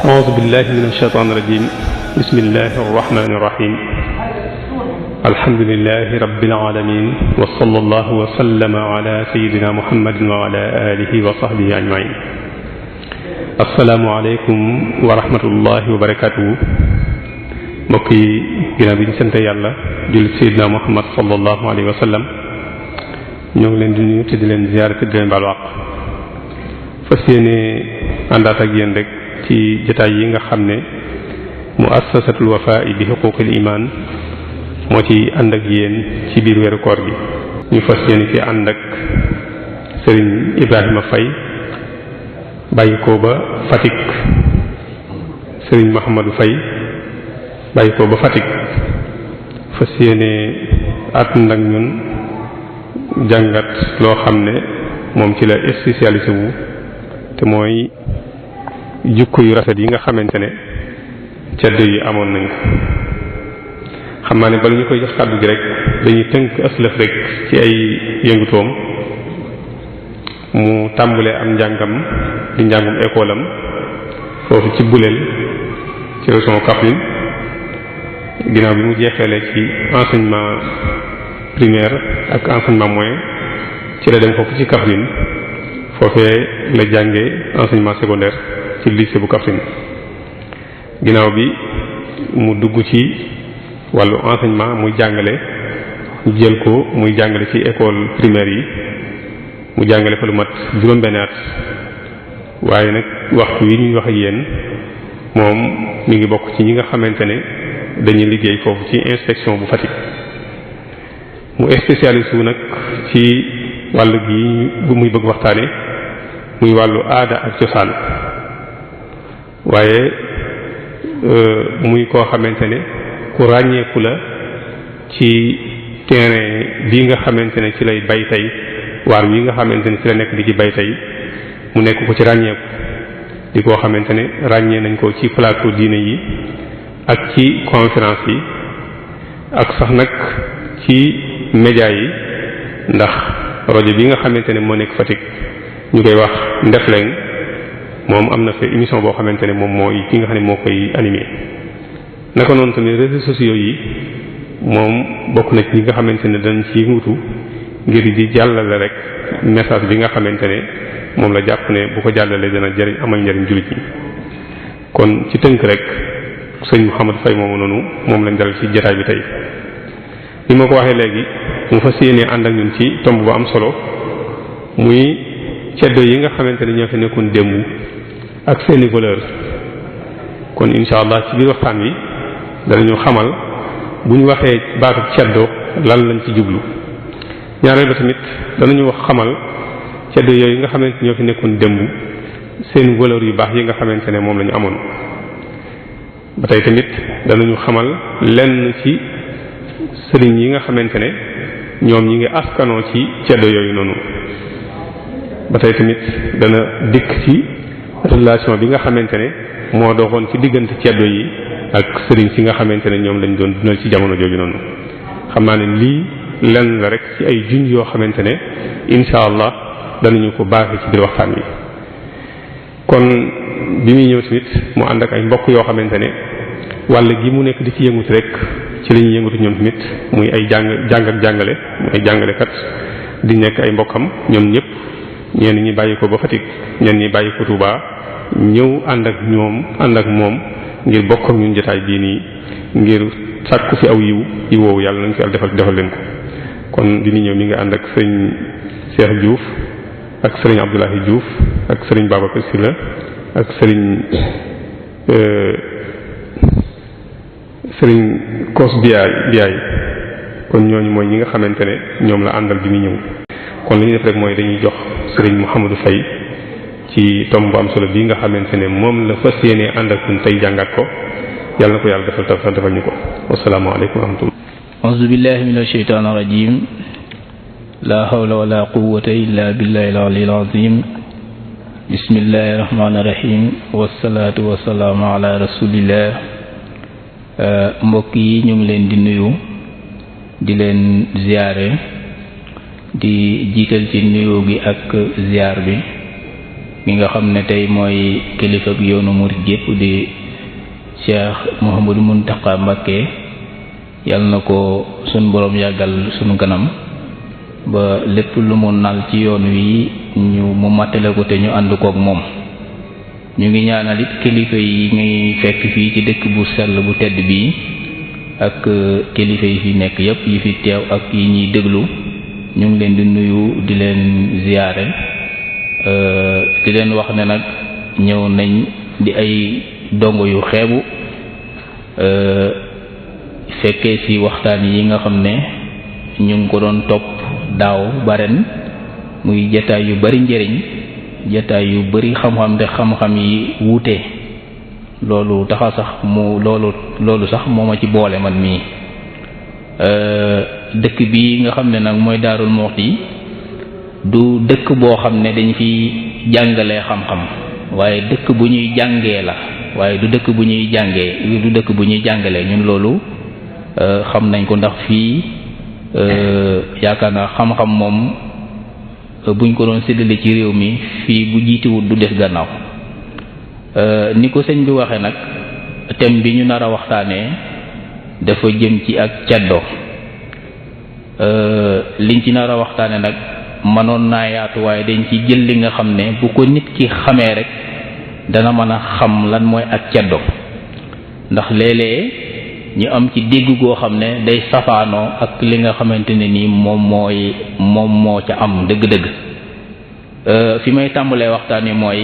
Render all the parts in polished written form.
أعوذ بالله من الشيطان الرجيم بسم الله الرحمن الرحيم الحمد لله رب العالمين وصلى الله وسلم على سيدنا محمد وعلى آله وصحبه أجمعين السلام عليكم ورحمة الله وبركاته mbokk yi ginnaaw bi ñu sant yàlla julli Seydina Muhammad sallallahu alayhi wa sallam ñoo ngi leen di nuyu te di leen ziyaare te di leen baal wàq fas yéene àndaat ak yéen rek ci jotaay yi nga xam ne muassasatul Wafa bi huquqil iman moo ci ànd ak yéen ci biir weeru koor gi ñu fas yéene ci ànd ak Serigne Ibrahima Faye bàyyi ko ba Fatick Serigne Mahamadou Faye bàyyi ko ba Fatick fas yéene ànd ak ñun jàngat loo xam ne moom ci la spécialisé wu te mooy jukko yu rafet yi nga xamante ne ceddo yi amoon nañ ko xam naa ne bala ñu koy jox kàddu gi rek dañuy tënk aslëf rek ci ay yëngutoom mu tàmbalee am njàngam di njàngum école am foofu ci Bulel ci région Kaffrine ginnaaw bi mu jeexeele ci enseignement primaire ak enseignement moyen ci la dem foofu ci Kaffrine foofee la jànge enseignement secondaire ci lycée bu Kaffrine ginnaaw bi mu dugg ci wàllu enseignement muy jàngale ñu jël ko muy jàngale ci école primaire yi mu jàngale fa lu mat juróom-benn at waaye nag waxtu wi ñuy wax ak yéen moom mi ngi bokk ci ñi nga xamante ne dañuy liggéey foofu ci inspection bu Fatick mu spécialiste wu nag ci wàll gi bu muy bëgg waxtaane muy wàllu aada ak cosaan waaye muy koo xamante ne ku ràññeeku la ci terrain bii nga xamante ne ci lay bay tey waar wi nga xamante ne ci la nekk di ci bay tey mu nekk ko ci ràññeeku di koo xamante ne ràññee nañ ko ci plateau diine yi ak ci conférence yi ak sax nag ci média yi ndax rajo bi nga xamante ne moo nekk Fatick ñu koy wax Ndefleng moom am na fa émission boo xamante ne moom mooy ki nga xam ne moo koy animé naka noonu tamit réseaux sociaux yi moom bokk na ci ñi nga xamante ne dañ ci wutu ngir di jàllale rek message bi nga xamante ne moom la jàpp ne bu ko jàllalee dana jëriñ amal njëriñ jullit yi kon ci tënk rek sëñ Mouhamadou Faye moomu noonu moom lañ dalal ci jotaay bi tey li ma ko waxee léegi mu fas yéenee ànd ak ñun ci tomb bu am solo muy ceddo yi nga xamante ne ñoo fi nekkoon démb ak seeni valeur kon insha allah ci biir waxtaan wi danañu xamal bu ñu waxee baatu ceddo lan lañ ci jublu ñaareel ba tamit danañu wax xamal ceddo yooyu nga xamante ñoo fi nekkoon démb seen valeur yu baax yi nga xamante ne moom la ñu amoon ba tey tamit danañu xamal lenn ci sëriñ yi nga xamante ne ñoom ñi ngi askanoo ci ceddo yooyu noonu ba tey tamit dana dikk ci relation bi nga xamante ne moo doxoon ci diggante ceddo yi ak sëriñ si nga xamante ne ñoom lañ doon dundal ci jamono jooju noonu xam naa ne lii lenn la rek ci ay junj yoo xamante ne insha allah danañu ko baaxee ci biir waxtaan wi kon bi muy ñëw tamit mu ànd ak ay mbokk yoo xamante ne wàll gi mu nekk di ci yëngutu rek ci la ñuy yëngutu ñoom tamit muy ay jàng ak jàngale muy ay jàngalekat di nekk ay mbokkam ñoom ñëpp ñenn ñi bàyyi ko ba Fatick ñenn ñi bàyyi ko Touba ñëw ànd ak moom ngir bokk ak ñun jotaay bii nii ngir sàkku fi aw yiw woowu yàlla nañ ko yàlla defal leen ko kon bi ni ñëw mi ngi ànd ak sëriñ Cheikh Diouf ak sëriñ Abdoulahi Diouf ak sëriñ Babacar Sylla ak sëriñ Kos Biaay kon ñooñu mooy ñi nga xamante ne ñoom la àndal bi muy ñëw kon li ñu def rek mooy dañuy jox sëriñ Mouhamadou Faye ci tomb bu am solo bii nga xamante ne moom la fas yéenee ànd ak ñun tey jàngat ko yàlla na ko yàlla defal ñu ko wassalaamu aleykum wa rahmatullah a'uuzu billahi minash shaytaanir rajiim la hawla wala quwwata illa billahi al-aliyyil azim. Bismillahir rahmanir rahim. Wassalatu wassalamu ala rasulillah. Mbokk yi ñu ngi leen di nuyu di leen ziyaare di jiital ci nuyu gi ak ziyaar bi mi nga xam ne tey mooy kilifa ak yoonu murid yépp di Cheikh Mouhamadou Mountakha Mbacké. yàlla na ko sunu boroom yàggal sunu kanam ba lépp lu mu nal ci yoon wi mu mattale ko te ñu ànd kook moom. ñu ngi ñaanal it kilifa yi ngi fekk fii ci dëkk bu sell bu tedd bii ak kilifa yi fi nekk yépp yi fi teew ak yi ñuy déglu ñu ngi leen di nuyu di leen ziyaare di leen wax ne nag ñëw nañ di ay dongo yu xeebu fekkee ci waxtaan yi nga xam ne ñu ngi ko doon topp daaw ba ren muy jataay yu bari njëriñ jataay yu bari xam-xam te xam-xam yi wuute loolu taxa sax loolu sax moo ma ci boole man mii dëkk bi nga xam ne nag mooy Daarul Muxti du dëkk boo xam ne dañ fi jàngalee xam-xam waaye dëkk bu ñuy jàngee la waaye du dëkk bu ñuy jàngalee ñun loolu xam nañ ko ndax fii yaakaar naa xam-xam moom buñ ko doon séddale ci réew mi fii bu jiitiwul du des gannaaw ni ko sëñ bi waxee nag thème bi ñu nar a waxtaanee dafa jëm ci ak ceddo liñ ci nar a waxtaane nag mënoon naa yaatu waaye dañ ci jël li nga xam ne bu ko nit ki xamee rek dana mën a xam lan mooy ak ceddo ndax léeg-léeg ñu am ci dégg goo xam ne day safaanoo ak li nga xamante ne nii moom moo ca am dëgg-dëgg. fi may tàmbalee waxtaan wi mooy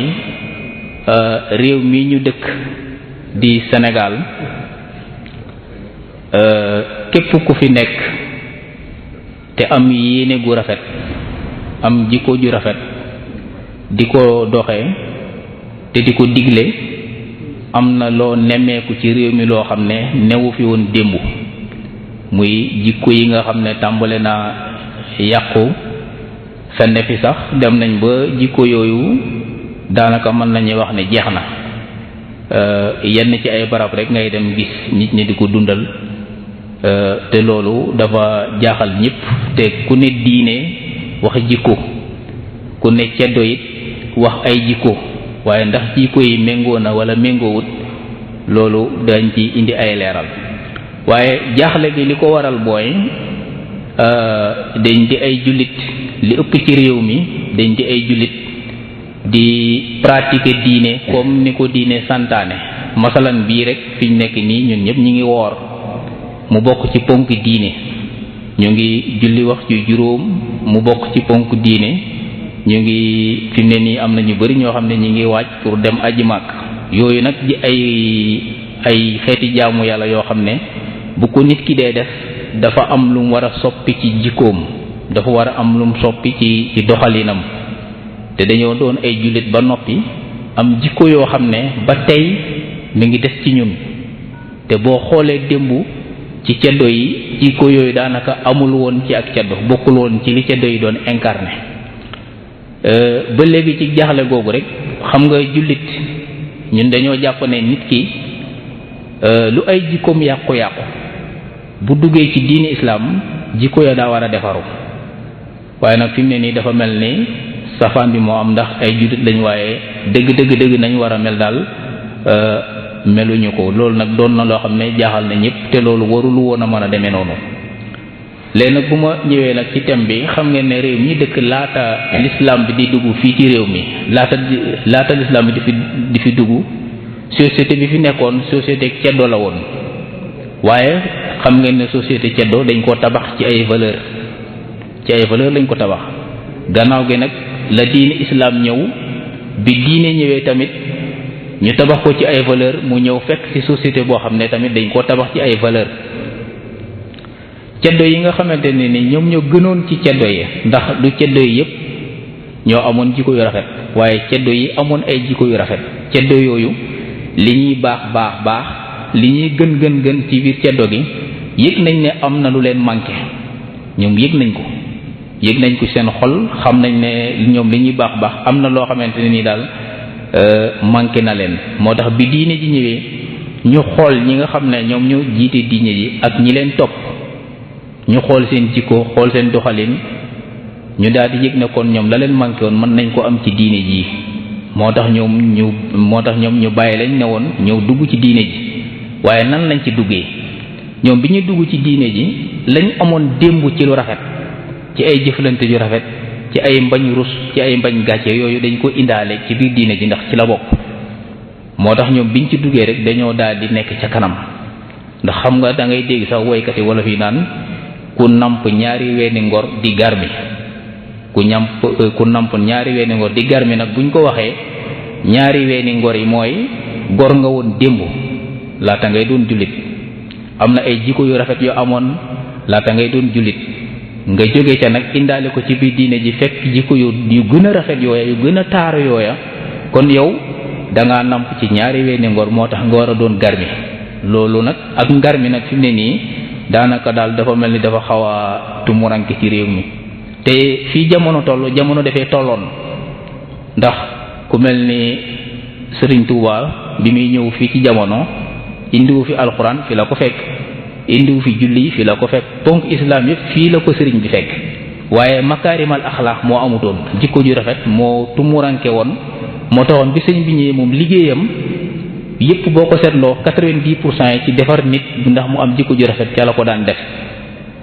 réew mi ñu dëkk di Sénégal képp ku fi nekk te am yéene gu rafet am jikko ju rafet di ko doxee te di ko digle am na loo nemmeeku ci réew mi loo xam ne newu fi woon démb muy jikko yi nga xam ne tàmbale naa yàqu fenn fi sax dem nañ ba jikko yooyu daanaka mën nañuy wax ne jeex na yenn ci ay barab rek ngay dem gis nit ñi di ko dundal te loolu dafa jaaxal ñépp te ku ne diine wax jikko ku ne ceddo it wax ay jikko waaye ndax jikko yi méngoo na wala méngoowut loolu dañ ci indi ay leeral waaye jaaxle gi li ko waral booy dañ di ay jullit li ëpp ci réew mi dañ di ay jullit di pratiquer diine comme ni ko diine santaane masalan bii rek fi ñu nekk nii ñun ñëpp ñu ngi woor mu bokk ci ponk diine ñu ngi julli waxtu juróom mu bokk ci ponk diine ñu ngi fi mu ne nii am na ñu bari ñoo xam ne ñu ngi waaj pour dem aji màkk yooyu nag di ay xeeti jaamu yàlla yoo xam ne bu ko nit ki dee def dafa am lu mu war a soppi ci jikkoom dafa war a am lu mu soppi ci doxalinam te dañoo doon ay jullit ba noppi am jikko yoo xam ne ba tey mi ngi des ci ñun te boo xoolee démb ci ceddo yi jikko yooyu daanaka amul woon ci ak ceddo bokkul woon ci li ceddo yi doon incarné ba léegi ci jaaxle googu rek xam nga jullit ñun dañoo jàpp ne nit ki lu ay jikkoom yàqu-yàqu bu duggee ci diini islaam jikko ya daa war a defaru waaye nag fi mu ne nii dafa mel ni safaan bi moo am ndax ay jullit lañ waaye dëgg nañ war a mel daal meluñu ko loolu nag doon na loo xam ne jaaxal na ñëpp te loolu warul woon a mën a demee noonu. léegi nag bu ma ñëwee nag ci thème bi xam ngeen ne réew mi dëkk laata l'islam bi di dugg fii ci réew mi laata l'islam bi di fi dugg société bi fi nekkoon société ceddo la woon waaye xam ngeen ne société ceddo dañ koo tabax ci ay valeur lañ ko tabax gannaaw gi nag la diine islam ñëw bi diine ñëwee tamit ñu tabax ko ci ay valeur mu ñëw fekk ci société boo xam ne tamit dañ koo tabax ci ay valeur ceddo yi nga xamante ne ni ñoom ñoo gënoon ci ceddo yi ndax du ceddo yi yépp ñoo amoon jikko yu rafet waaye ceddo yi amoon ay jikko yu rafet ceddo yooyu li ñuy baax li ñuy gën ci biir ceddo gi yëg nañ ne am na lu leen manqué ñoom yëg nañ ko yëg nañ ko seen xol xam nañ ne ñoom li ñuy baax baax am na loo xamante ne nii daal manqué na leen. moo tax bi diine ji ñëwee ñu xool ñi nga xam ne ñoom ñoo jiite diine ji ak ñi leen topp ñu xool seen jikko xool seen doxalin ñu daal di yëg ne kon ñoom la leen manqué woon mën nañ ko am ci diine ji. moo tax ñoom ñu bàyyi lañ ne woon ñëw dugg ci diine ji. waaye nan lañ ci duggee ñoom bi ñu dugg ci diine ji lañ amoon démb ci lu rafet ci ay jëflante yu rafet ci ay mbañ rus ci ay mbañ gàcce yooyu dañ ko indaale ci biir diine ji ndax ci la bokk. moo tax ñoom biñ ci duggee rek dañoo daal di nekk ca kanam ndax xam nga da ngay dégg sax woykat yi wala fi naan ku namp ñaari weeni ngor di garmi ku namp ñaari weeni ngor di garmi nag buñ ko waxee ñaari weeni ngor yi mooy gor nga woon démb laata ngay doon jullit am na ay jikko yu rafet yoo amoon laata ngay doon jullit nga jóge ca nag indaale ko ci biir diine ji fekk jikko yu gën a rafet yooya yu gën a taaru yooya kon yow dangaa namp ci ñaari weeni ngor moo tax nga war a doon garmi. loolu nag ak ngarmi nag fi mu ne nii daanaka daal dafa mel ni dafa xaw a tumuranke ci réew mi te fii jamono dafee tolloon ndax ku mel ni Sëriñ Tuubaa bi muy ñëw fii ci jamono indiwu fi alxuraan fi la ko fekk indiwu fi julli fi la ko fekk ponk islam yëpp fii la ko sëriñ bi fekk waaye makaarimal axlaax moo amutoon jikko ju rafet moo tumuranke woon moo taxoon bi sëriñ bi ñëwee moom liggéeyam yëpp boo ko seetloo 90% yi ci defar nit ndax mu am jikko ju rafet ca la ko daan def.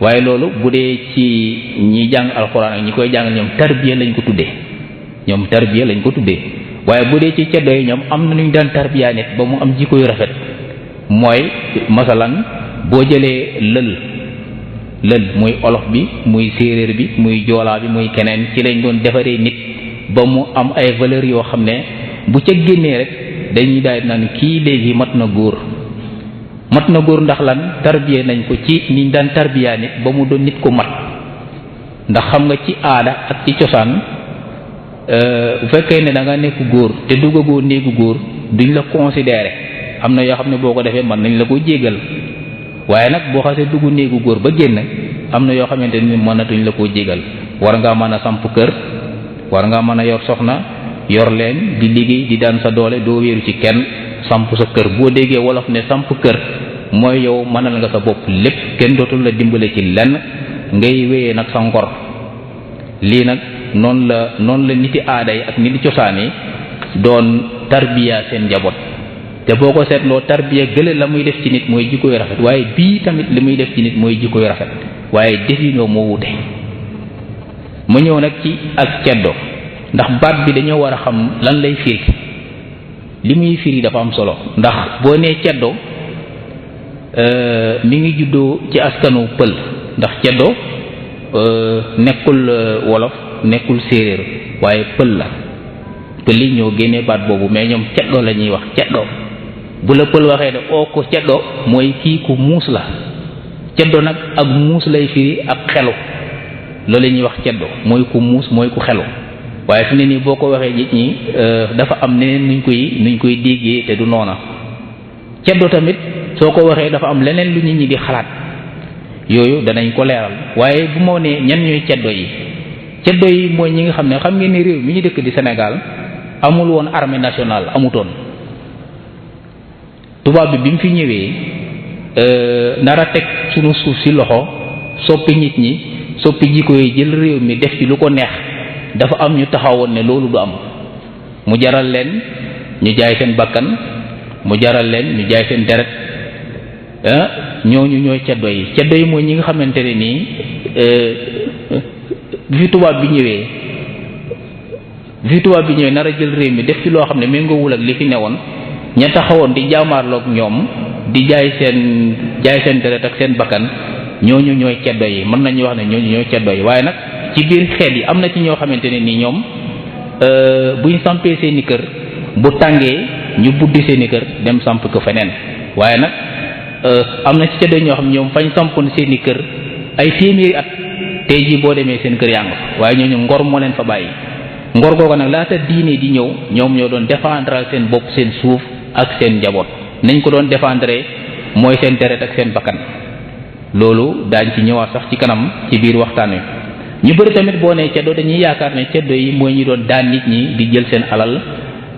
waaye loolu bu dee ci ñi jàng alxuraan ak ñi koy jàngal ñoom tarbiya lañ ko tuddee waaye bu dee ci ceddo yi ñoom am na ñu daan tarbiya nit ba mu am jikko yu rafet mooy masalan boo jëlee lël muy olof bi muy séeréer bi muy joolaa bi muy keneen ci lañ doon defaree nit ba mu am ay valeurs yoo xam ne bu ca génnee rek dañuy daal naan kii léegi mat na góor ndax lan tarbiya nañ ko ci niñ daan tarbiya nit ba mu doon nit ko mat. ndax xam nga ci aada ak ci cosaan bu fekkee ne da nga nekk góor te duggagoo néegu góor duñ la considérer am na yoo xam ne boo ko defee mën nañ la ko jéggal waaye nag boo xasee dugg néegu góor ba génn am na yoo xamante ni mënatuñ la koo jéggal. war ngaa mën a samp kër war ngaa mën a yor soxna yor leen di liggéey di daan sa doole doo wéeru ci kenn samp sa kër. boo déggee wolof ne samp kër mooy yow mënal nga sa bopp lépp kenn dootul la dimbale ci lenn ngay wéyee nag sa ngor. lii nag noonu la niti aada yi ak niti cosaan yi doon tarbiya seen njaboot te boo ko seetloo tarbiya gële la muy def ci nit mooy jikko yu rafet waaye bii tamit li muy def ci nit mooy jikko yu rafet waaye definoo moo wute. mu ñëw nag ci ak ceddo ndax baat bi dañoo war a xam lan lay firi li muy firi dafa am solo ndax boo nee ceddo mi ngi juddoo ci askanu pël ndax ceddo nekkul wolof nekkul séeréer waaye pël la pël yi ñoo génnee baat boobu mais ñoom ceddo la ñuy wax ceddo bu la pël waxee ne oo ko ceddo mooy kii ku muus la ceddo nag ak muus lay firi ak xelu loolu la ñuy wax ceddo mooy ku muus mooy ku xelu waaye fi ne nii boo ko waxee nit ñi dafa am neneen nuñ koy déggee te du noona. ceddo tamit soo ko waxee dafa am leneen lu nit ñi di xalaat yooyu danañ ko leeral waaye bu moo nee ñan ñooy ceddo yi mooy ñi nga xam ne xam ngeen ne réew mi ñu dëkk di Sénégal amul woon armée nationale amutoon. tubaab bi mu fi ñëwee nara teg sunu suuf si loxo soppi nit ñi soppi jikko yi jël réew mi def ci lu ko neex dafa am ñu taxawoon ne loolu du am mu jaral leen ñu jaay seen bakkan mu jaral leen ñu jaay seen deret ñooñu ñooy ceddo yi mooy ñi nga xamante ne nii bi fi tubaab bi ñëwee nar a jël réew mi def ci loo xam ne méngoowul ak li fi newoon ña taxawoon di jaamaarloog ñoom di jaay seen deret ak seen bakkan ñooñu ñooy ceddo yi mën nañu wax ne ñooñu ñooy ceddo yi. waaye nag ci biir xeet yi am na ci ñoo xamante ne nii ñoom buñ sampee seeni kër bu tàngee ñu buddi seeni kër dem samp ko feneen waaye nag am na ci ceddo ñoo xam ñoom fañ sampoon seeni kër ay téeméeri at tey jii boo demee seen kër yaa nga fa waaye ñooñu ngor moo leen fa bàyyi. ngor googu nag laata diine di ñëw ñoom ñoo doon défendre seen bopp seen suuf ak seen njaboot nañ ko doon défendre mooy seen deret ak seen bakkan loolu daañ ci ñëwaat sax ci kanam ci biir waxtaan wi ñu bëri tamit boo nee ceddo dañuy yaakaar ne ceddo yi mooy ñu doon daan nit ñi di jël seen alal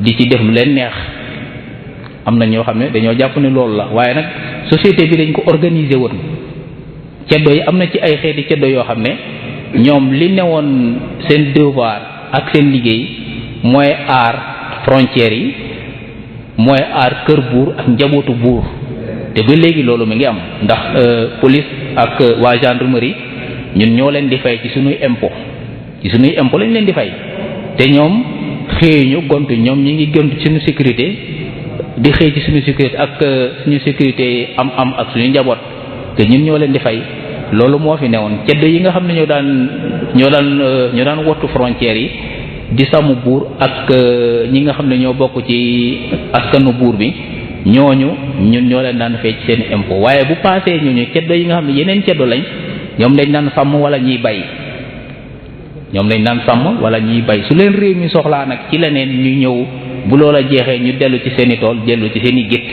di ci def lu leen neex. am na ñoo xam ne dañoo jàpp ne loolu la waaye nag société bi dañ ko organiser woon ceddo yi am na ci ay xeeti ceddo yoo xam ne ñoom li newoon seen devoir ak seen liggéey mooy aar frontières yi mooy aar kër buur ak njabootu buur te ba léegi loolu mi ngi am ndax police ak waa gendarmerie ñun ñoo leen di fay ci suñuy impôt lañ leen di fay te ñoom xëyuñu gontu ñoom ñi ngi gontu suñu sécurité di xëy ci suñu sécurité ak suñu sécurité am ak suñu njaboot te ñun ñoo leen di fay loolu moo fi newoon ceddo yi nga xam ne ñoo daan wattu frontières yi di sàmm buur ak ñi nga xam ne ñoo bokk ci askanu buur bi ñooñu ñun ñoo leen daan fay ci seen impôt waaye bu paasee ñooñu ceddo yi nga xam ne yeneen ceddo lañ ñoom dañ daan sàmm wala ñuy bay su leen réew mi soxlaa nag ci leneen ñu ñëw bu loola jeexee ñu dellu ci seeni tool dellu ci seeni gétt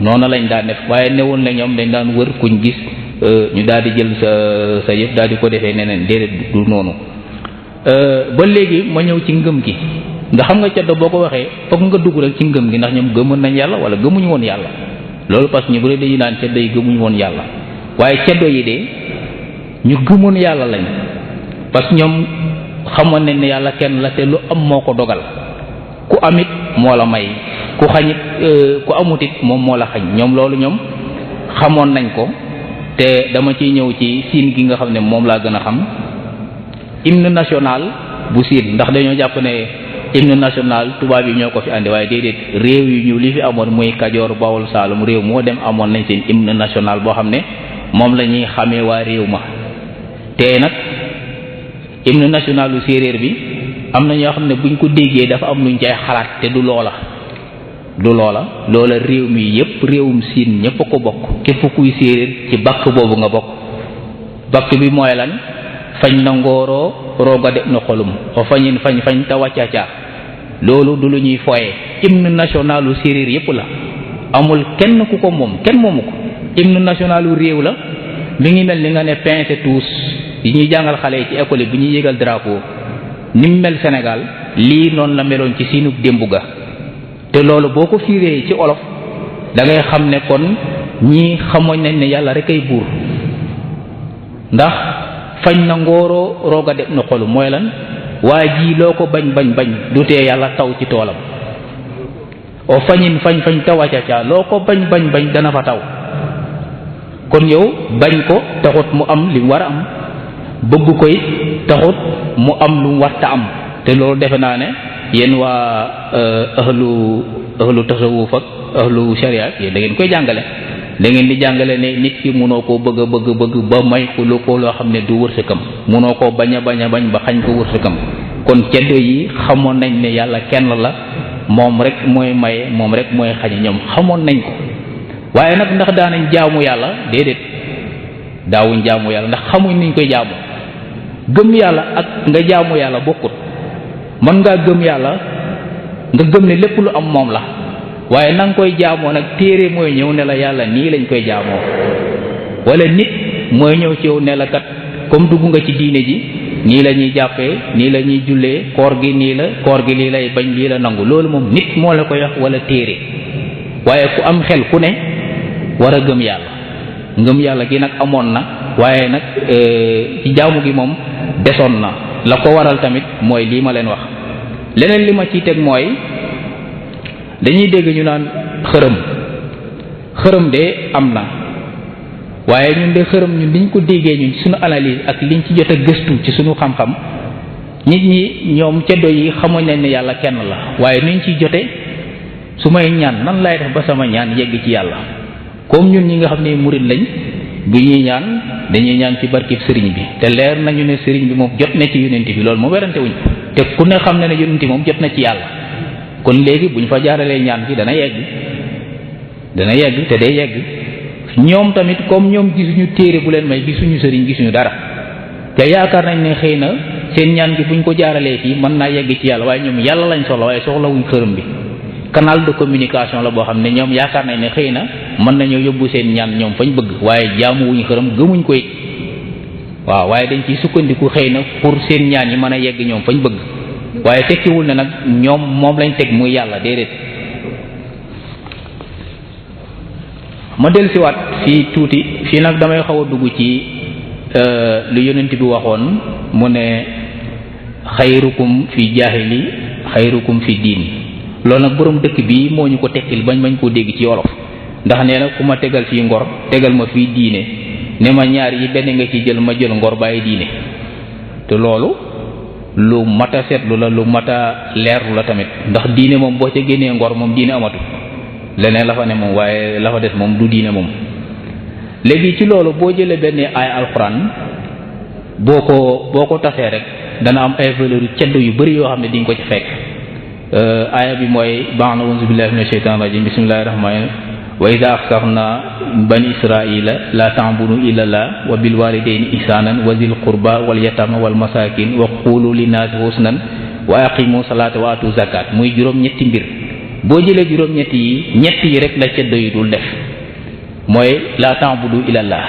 noonu lañ daan def waaye newul ne ñoom dañ daan wër kuñ gis ñu daal di jël sa yëf daal di ko defee neneen déedéet du noonu. ba léegi ma ñëw ci ngëm gi nga xam nga ceddo boo ko waxee foog nga dugg rek ci ngëm gi ndax ñoom gëmoon nañ yàlla wala gëmuñu woon yàlla loolu parce que ñu bëri dañuy naan ceddo yi gëmuñu woon yàlla waaye ceddo yi de ñu gëmoon yàlla lañ parce que ñoom xamoon nañ ne yàlla kenn la te lu am moo ko dogal ku amit moo la may ku xañit ku amut it moom moo la xañ ñoom loolu ñoom xamoon nañ ko te dama ciy ñëw ci siin gi nga xam ne moom laa gën a xam hymne national bu siin ndax dañoo jàpp ne hymne national tubaab yi ñoo ko fi andi waaye déedéet réew yu ñu li fi amoon muy Kajoor Bawol Saalum réew moo dem amoon nañ seen hymne national boo xam ne moom la ñuy xamee waa réew ma te nag hymne national lu séeréer bi am na ñoo xam ne buñ ko déggee dafa am luñ cay xalaat te du loola réew mi yépp réewum siin ñépp a ko bokk képp kuy séeréer ci bakk boobu nga bokk bakk bi mooy lan fañ na ngooroo rooga de no xolum o fañin fañ ta wàccacaa loolu du lu ñuy foye hymne national lu séeréer yépp la amul kenn ku ko moom kenn moomu ko hymne national lu réew la mi ngi mel ni nga ne pince tous yi ñuy jàngal xale yi ci école yi bu ñuy yégal drapeau ni mu mel Sénégal lii noonu la meloon ci siinug démb ga te loolu boo ko fiiree ci olof da ngay xam ne kon ñii xamoon nañ ne yàlla rek ay buur ndax fañ na ngooroo rooga def na xolu mooy lan waa ji loo ko bañ du tee yàlla taw ci toolam o fañin fañ tawacaca loo ko bañ dana fa taw kon yow bañ ko taxut mu am li mu war a am bëgg ko it taxut mu am lu mu warta am te loolu defe naa ne yéen waa ahlu tasawuf ak ahlu sharia yéen da ngeen koy jàngale da ngeen di jàngale ne nit ki munoo koo bëgg ba may ko loo xam ne du wërsëkam munoo koo bañ a bañ ba xañ ko wërsëkam kon ceddo yi xamoon nañ ne yàlla kenn la moom rek mooy maye moom rek mooy xañe ñoom xamoon nañ ko waaye nag ndax daanañ jaamu yàlla déedéet daawuñ jaamu yàlla ndax xamuñ niñ koy jaamu gëm yàlla ak nga jaamu yàlla bokkut mën ngaa gëm yàlla nga gëm ne lépp lu am moom la waaye na nga koy jaamoo nag téere mooy ñëw ne la yàlla nii lañ koy jaamoo wala nit mooy ñëw ci yow ne la kat comme dugg nga ci diine ji nii la ñuy jàppee nii la ñuy jullee koor gi nii la koor gi lii lay bañ lii la nangu loolu moom nit moo la koy wax wala téere waaye ku am xel ku ne war a gëm yàlla ngëm yàlla gi nag amoon na waaye nag ci jaamu gi moom desoon na la ko waral tamit mooy lii ma leen wax leneen li ma ciy teg mooy dañuy dégg ñu naan xërëm de am na waaye ñun de xërëm ñun liñ ko déggee ñun suñu analyse ak liñ ci jot a gëstu ci suñu xam-xam nit ñi ñoom ceddo yi xamuñ nañ ne yàlla kenn la waaye nuñ ciy jote su may ñaan nan lay def ba sama ñaan yegg ci yàlla comme ñun ñi nga xam ne murid lañ bu ñuy ñaan dañuy ñaan ci barkib sëriñ bi te leer nañu ne sëriñ bi moom jot na ci yonent bi loolu moom werante wuñ te ku ne xam ne ne yonent moom jot na ci yàlla kon léegi bu ñu fa jaaralee ñaan gi dana yegg te day yegg ñoom tamit comme ñoom gisuñu téere bu leen may gisuñu sëriñ gisuñu dara te yaakaar nañ ne xëy na seen ñaan gi buñ ko jaaralee fii mën naa yegg ci yàlla waaye ñoom yàlla lañ soxla waaye soxlawuñ xërëm bi canal de communication la boo xam ne ñoom yaakaar nañ ne xëy na mën nañoo yóbbu seen ñaan ñoom fañ bëgg waaye jaamu wuñ xërëm gëmuñ ko it waaw waaye dañ ciy sukkandiku xëy na pour seen ñaan yi mën a yegg ñoom fañ bëgg waaye tekkiwul ne nag ñoom moom lañ teg muy yàlla déedéet. ma dellusiwaat fii tuuti fii nag damay xaw a dugg ci lu yonent bi waxoon mu ne xayrukum fi jaahili xayrukum fi diin loolu nag borom dëkk bi moo ñu ko tekkil bañ koo dégg ci wolof ndax nee na ku ma tegal fii ngor tegal ma fii diine ne ma ñaar yi benn nga ci jël ma jël ngor bàyyi diine te loolu lu mat a seetlu la lu mat a leerlu la tamit ndax diine moom boo ca génnee ngor moom diine amatu leneen la fa ne moom waaye la fa des moom du diine moom. léegi ci loolu boo jëlee benn ay alxuraan boo ko tasee rek dana am ay valeur yu ceddo yu bëri yoo xam ne di nga ko ci fekk. aaya bi mooy baax na auzu billahi mina shaytaani rajim bismillahi rahmaani wa iza axsarna bani israila la ta'budu illa allah wa bil walidayni ihsanan wa zil qurba wal yatama wal masakin wa qulu linnaasi husnan wa aqimu salata wa atu zakat muy juróom-ñetti mbir boo jëlee juróom-ñetti yi ñett yi rek la ceddo yi dul def mooy la ta'budu illa allah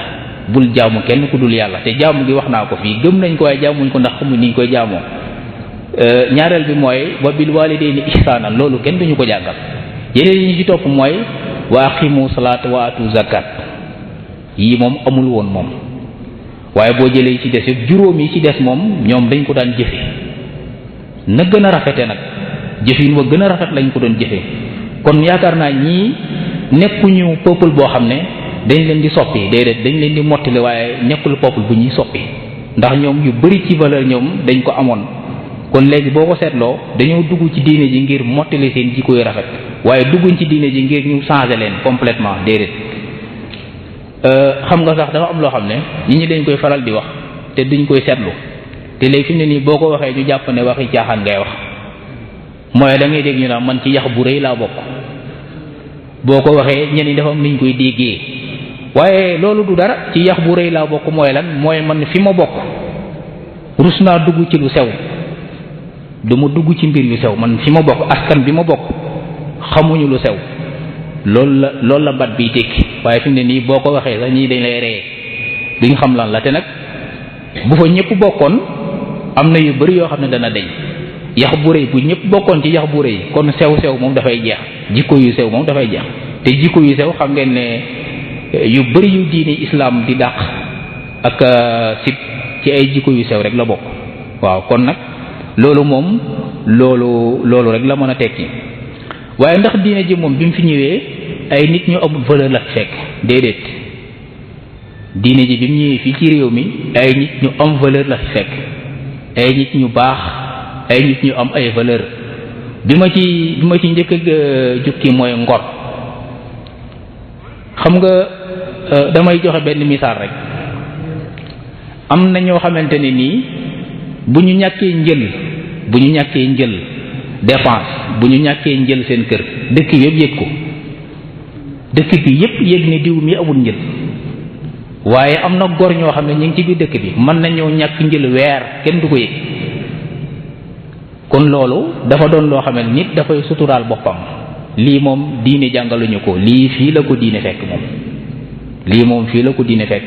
bul jaamu kenn ku dul yàlla te jaamu gi wax naa ko fii gëm nañ ko waaye jaamuñ ko ndax xamuñ ni ñu koy jaamoo. ñaareel bi mooy wa bil walidayni ihsanan loolu kenn duñu ko jàngal yeneen yi ñu ci topp mooy wa aqimu salata wa atu zakat yii moom amul woon moom waaye boo jëlee yi ci des yëpp juróom yi ci des moom ñoom dañ ko daan jëfe na gën a rafete nag jëfin wa gën a rafet lañ ko doon jëfe kon yaakaar naa ñii nekkuñu peuple boo xam ne dañ leen di soppi déedéet dañ leen di mottali waaye nekkul peuple bu ñuy soppi ndax ñoom yu bari ci valeur ñoom dañ ko amoon kon léegi boo ko seetloo dañoo dugg ci diine ji ngir mottali seen jikko yu rafet waaye dugguñ ci diine ji ngir ñu changer leen complètement déedéet. xam nga sax dafa am loo xam ne nit ñi dañ koy faral di wax te duñ koy seetlu te léegi fi mu ne nii boo ko waxee ñu jàpp ne waxi caaxaan ngay wax mooy da ngay dégg ñu naan man ci yax bu rëy laa bokk boo ko waxee ñenn ñi dafa am niñ koy déggee waaye loolu du dara ci yax bu rëy laa bokk mooy lan mooy man fi ma bokk rus naa dugg ci lu sew. du ma dugg ci mbir yu sew man fi ma bokk askan bi ma bokk xamuñu lu sew loolu la bat biy tekki waaye fi mu ne nii boo ko waxee sax ñii dañ lay reye duñ xam lan la te nag bu fa ñëpp bokkoon am na yu bari yoo xam ne dana deñ yax bu rëy bu ñëpp bokkoon ci yax bu rëy kon sew moom dafay jeex jikko yu sew moom dafay jeex te jikko yu sew xam ngeen ne yu bari yu diini islam di dàq ak sib ci ay jikko yu sew rek la bokk waaw kon nag loolu moom loolu rek la mën a tekki waaye ndax diine ji moom bi mu fi ñëwee ay nit ñu amul valeur la fekk déedéet diine ji bi mu ñëwee fii ci réew mi ay nit ñu am valeur la fekk ay nit ñu baax ay nit ñu am ay valeur bi ma ci njëkk a jukki mooy ngor xam nga damay joxe benn misaal rek am na ñoo xamante ne nii bu ñu ñàkkee njël dépense bu ñu ñàkkee njël seen kër dëkk bi yëpp yëg ko dëkk bi yëpp yëg ne diw mi amul njël waaye am na gor ñoo xam ne ñu ngi ci biir dëkk bi mën nañoo ñàkk njël weer kenn du ko yëg kon loolu dafa doon loo xam ne nit dafay suturaal boppam lii moom diine jàngaluñu ko lii fii la ko diine fekk moom lii moom fii la ko diine fekk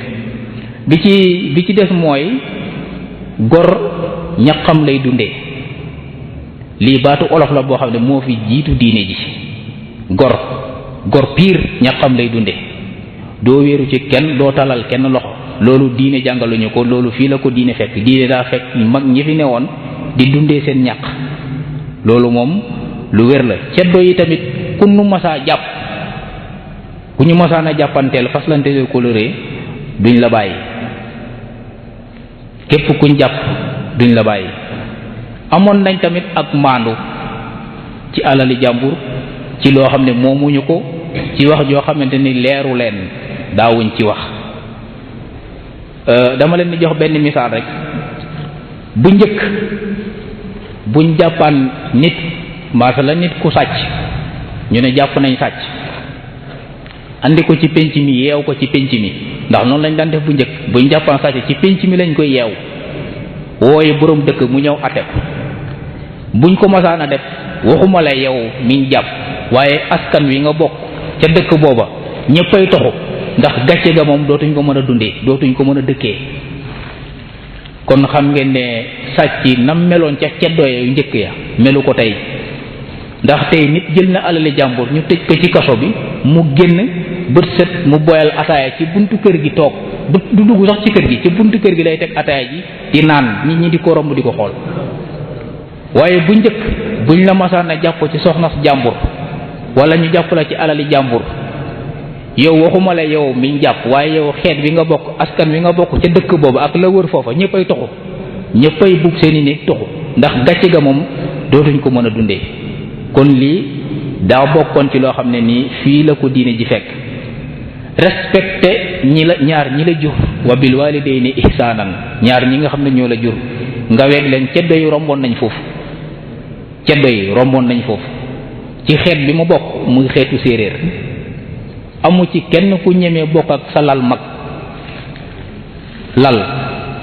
bi ci des mooy gor ñaqam lay dundee lii baatu olof la boo xam ne moo fi jiitu diine ji gor piir ñaqam lay dundee doo wéeru ci kenn doo talal kenn loxo loolu diine jàngaluñu ko loolu fii la ko diine fekk diine daa fekk mag ñi fi newoon di dundee seen ñaq loolu moom lu wér la ceddo yi tamit ku ñu masaa a jàppanteel faslanteel coloré duñ la bàyyi képp kuñ jàpp duñ la bàyyi amoon nañ tamit ak maandu ci alali jàmbur ci loo xam ne moomuñu ko ci wax joo xamante ni leeru leen daawuñ ci wax dama leen di jox benn misaal rek bu njëkk buñ jàppaan nit maasala nit ku sàcc ñu ne jàpp nañ sàcc andi ko ci penc mi yeew ko ci penc mi ndax noonu lañ daan def bu njëkk buñ jàppaan sàcc ci penc mi lañ koy yeew wooye boroom dëkk mu ñëw atte ko buñ ko masaan a def waxuma la yow miñ jàpp waaye askan wi nga bokk ca dëkk booba ñëppay toxu ndax gàcce ga moom dootuñ ko mën a dundee dootuñ ko mën a dëkkee kon xam ngeen ne sàcc nam meloon ca ceddooye yu njëkk ya melu ko tey ndax tey nit jël na alali jàmbur ñu tëj ko ci kaso bi mu génn bët set mu boyal ataaya ci buntu kër gi toog du dugg sax ci kër gi ci buntu kër gi lay teg ataaya ji di naan nit ñi di ko romb di ko xool. waaye bu njëkk buñ la masaan a jàpp ci soxnas jàmbur wala ñu jàpp la ci alali jàmbur yow waxuma la yow miñ jàpp waaye yow xeet bi nga bokk askan wi nga bokk ca dëkk boobu ak la wër foofa ñëppay toxu ñëppay bugg seeni néeg toxu ndax gàcce ga moom dootuñ ko mën a dundee. kon lii daa bokkoon ci loo xam ne nii fii la ko diine ji fekk respecté ñaar ñi la jur wa bil walidayni ihsanan ñaar ñi nga xam ne ñoo la jur nga weg leen ceddo yi romboon nañ foofu ci xeet bi mu bokk muy xeetu séeréer amu ci kenn ku ñemee bokk ak sa lal mag lal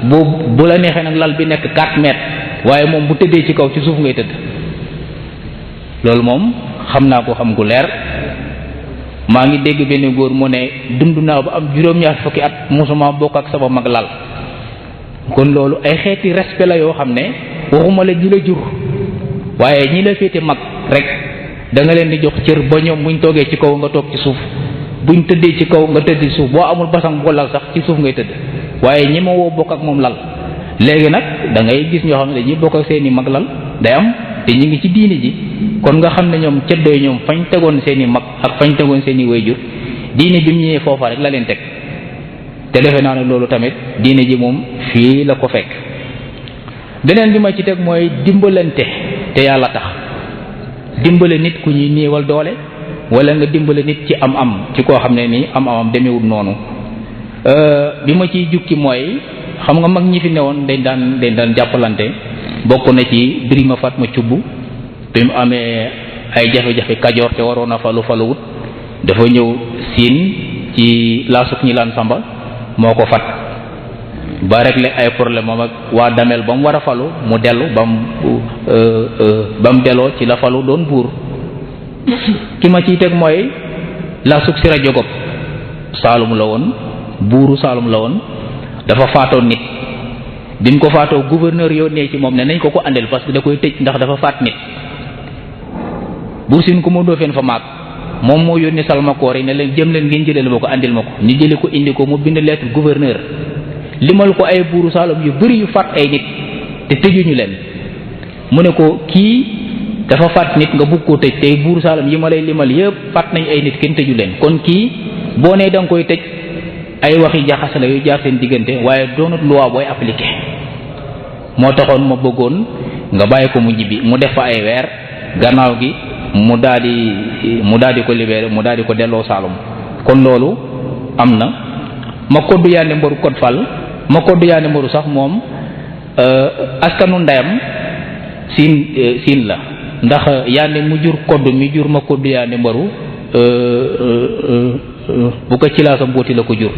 bu la neexee nag lal bi nekk 4 mètres waaye moom bu tëddee ci kaw ci suuf ngay tëdd loolu moom xam naa ko xam gu leer maa ngi dégg benn góor mu ne dund naa ba am juróom-ñaar fukki at musuma bokk ak sama mag lal kon loolu ay xeeti respect la yoo xam ne waxuma la ñi la jur waaye ñi la féete mag rek da nga leen di jox cër ba ñoom buñ toogee ci kaw nga toog ci suuf buñ tëddee ci kaw nga tëdd ci suuf boo amul basang boo lal sax ci suuf ngay tëdd waaye ñi ma woo bokk ak moom lal léegi nag da ngay gis ñoo xam ne dañuy bokk ak seeni mag lal day am te ñu ngi ci diini ji kon nga xam ne ñoom ceddoy ñoom fañ tegoon seeni mag ak fañ tegoon seeni wayjur diine bi mu ñëwee foofa rek la leen teg te defe naa ne loolu tamit diine ji moom fii la ko fekk. beneen bi ma ci teg mooy dimbalante te yàlla tax dimbale nit ku ñuy néewal doole wala nga dimbale nit ci am-am ci koo xam ne nii am-amam demewul noonu bi ma ciy jukki mooy xam nga mag ñi fi newoon dañ daan jàppalante bokk na ci Birima Fatma Cubb bi mu amee ay jafe-jafe Kajoor te waroon a faluwut dafa ñëw Siin ci laasuk ñi laan Samba moo ko fat ba réglé ay problème am ak waa Damel ba mu war a falu mu dellu ba mu delloo ci la falu doon buur ki ma ciy teg mooy laasuk Sira Jogob Saalum la woon buuru Saalum la woon dafa faatoo nit bi mu ko faatoo gouverneur yónnee ci moom ne nañ ko andil parce que da koy tëj ndax dafa faat nit Buur Siin ku ma doo fen fa maag moom moo yónni Salmakoor yi ne leen jëm leen ngeen jëleel ma ko andil ma ko ñu jëli ko indi ko mu bind lettre gouverneur limal ko ay buuru Saalum yu bari yu faat ay nit te tëjuñu leen mu ne ko kii dafa faat nit nga bugg koo tëj tey buuru Saalum yi ma lay limal yëpp faat nañ ay nit kenn tëju leen kon kii boo nee da nga koy tëj ay waxi jaxase la yu jaar seen diggante waaye doonut loi booy appliqué moo taxoon ma bëggoon nga bàyyi ko mu ñibbi mu def fa ay weer gannaaw gi mu daal di ko libéré mu daal di ko delloo Saalum kon loolu am na ma koddu yaande mbaru code fal ma koddu yaande mbaru sax moom askanu ndeyam siin la ndax yaande mu jur koddu mi jur ma koddu yaande mbaru bu ko ci laa sa mbooti la ko jur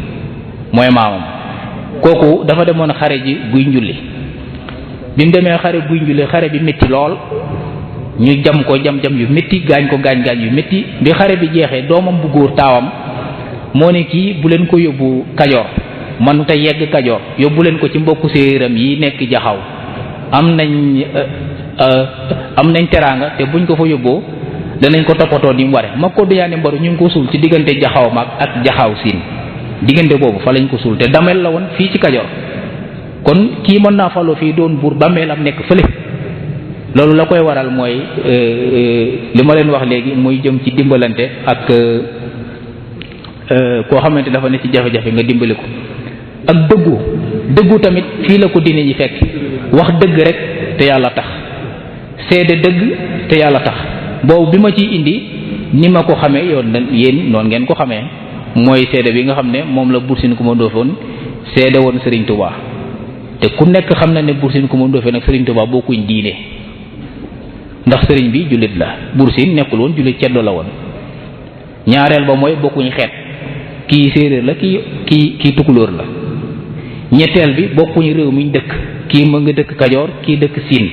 mooy maamam kooku dafa demoon xare ji guy njulli bi mu demee xare guy njulli xare bi métti lool ñu jam ko jam-jam yu métti gaañ ko gaañ-gaañ yu métti bi xare bi jeexee doomam bu góor taawam moo ne kii bu leen ko yóbbu Kajoor man te yegg Kajoor yóbbu leen ko ci mbokku séeréeram yi nekk Jaxaw am nañ teraanga te buñ ko fa yóbboo danañ ko toppatoo ni mu ware ma ko duyaane mbaru ñu ngi ko suul ci diggante Jaxaw mag ak Jaxaw Siin diggante boobu fa lañ ko suul te dameel la woon fii ci Kajoor kon kii mën naa faloo fii doon buur dameel am nekk fële loolu la koy waral mooy li ma leen wax léegi muy jëm ci dimbalante ak koo xamante dafa ne ci jafe-jafe nga dimbali ko ak dëggu tamit fii la ko diine ji fekk wax dëgg rek te yàlla tax seede dëgg te yàlla tax boobu bi ma ciy indi ni ma ko xamee yéen noonu ngeen ko xamee mooy seede bi nga xam ne moom la Buur Siin Kumba Ndoofeen seede woon Serigne Touba te ku nekk xam na ne Buur Siin Kumba Ndoofeen ak Serigne Touba bokkuñ diine ndax Serigne bi jullit la Buur Siin nekkul woon jullit ceddo la woon ñaareel ba mooy bokkuñ xeet kii séeréer la kii tukulóor la ñetteel bi bokkuñu réew mi ñu dëkk kii ma nga dëkk Kajoor kii dëkk Siin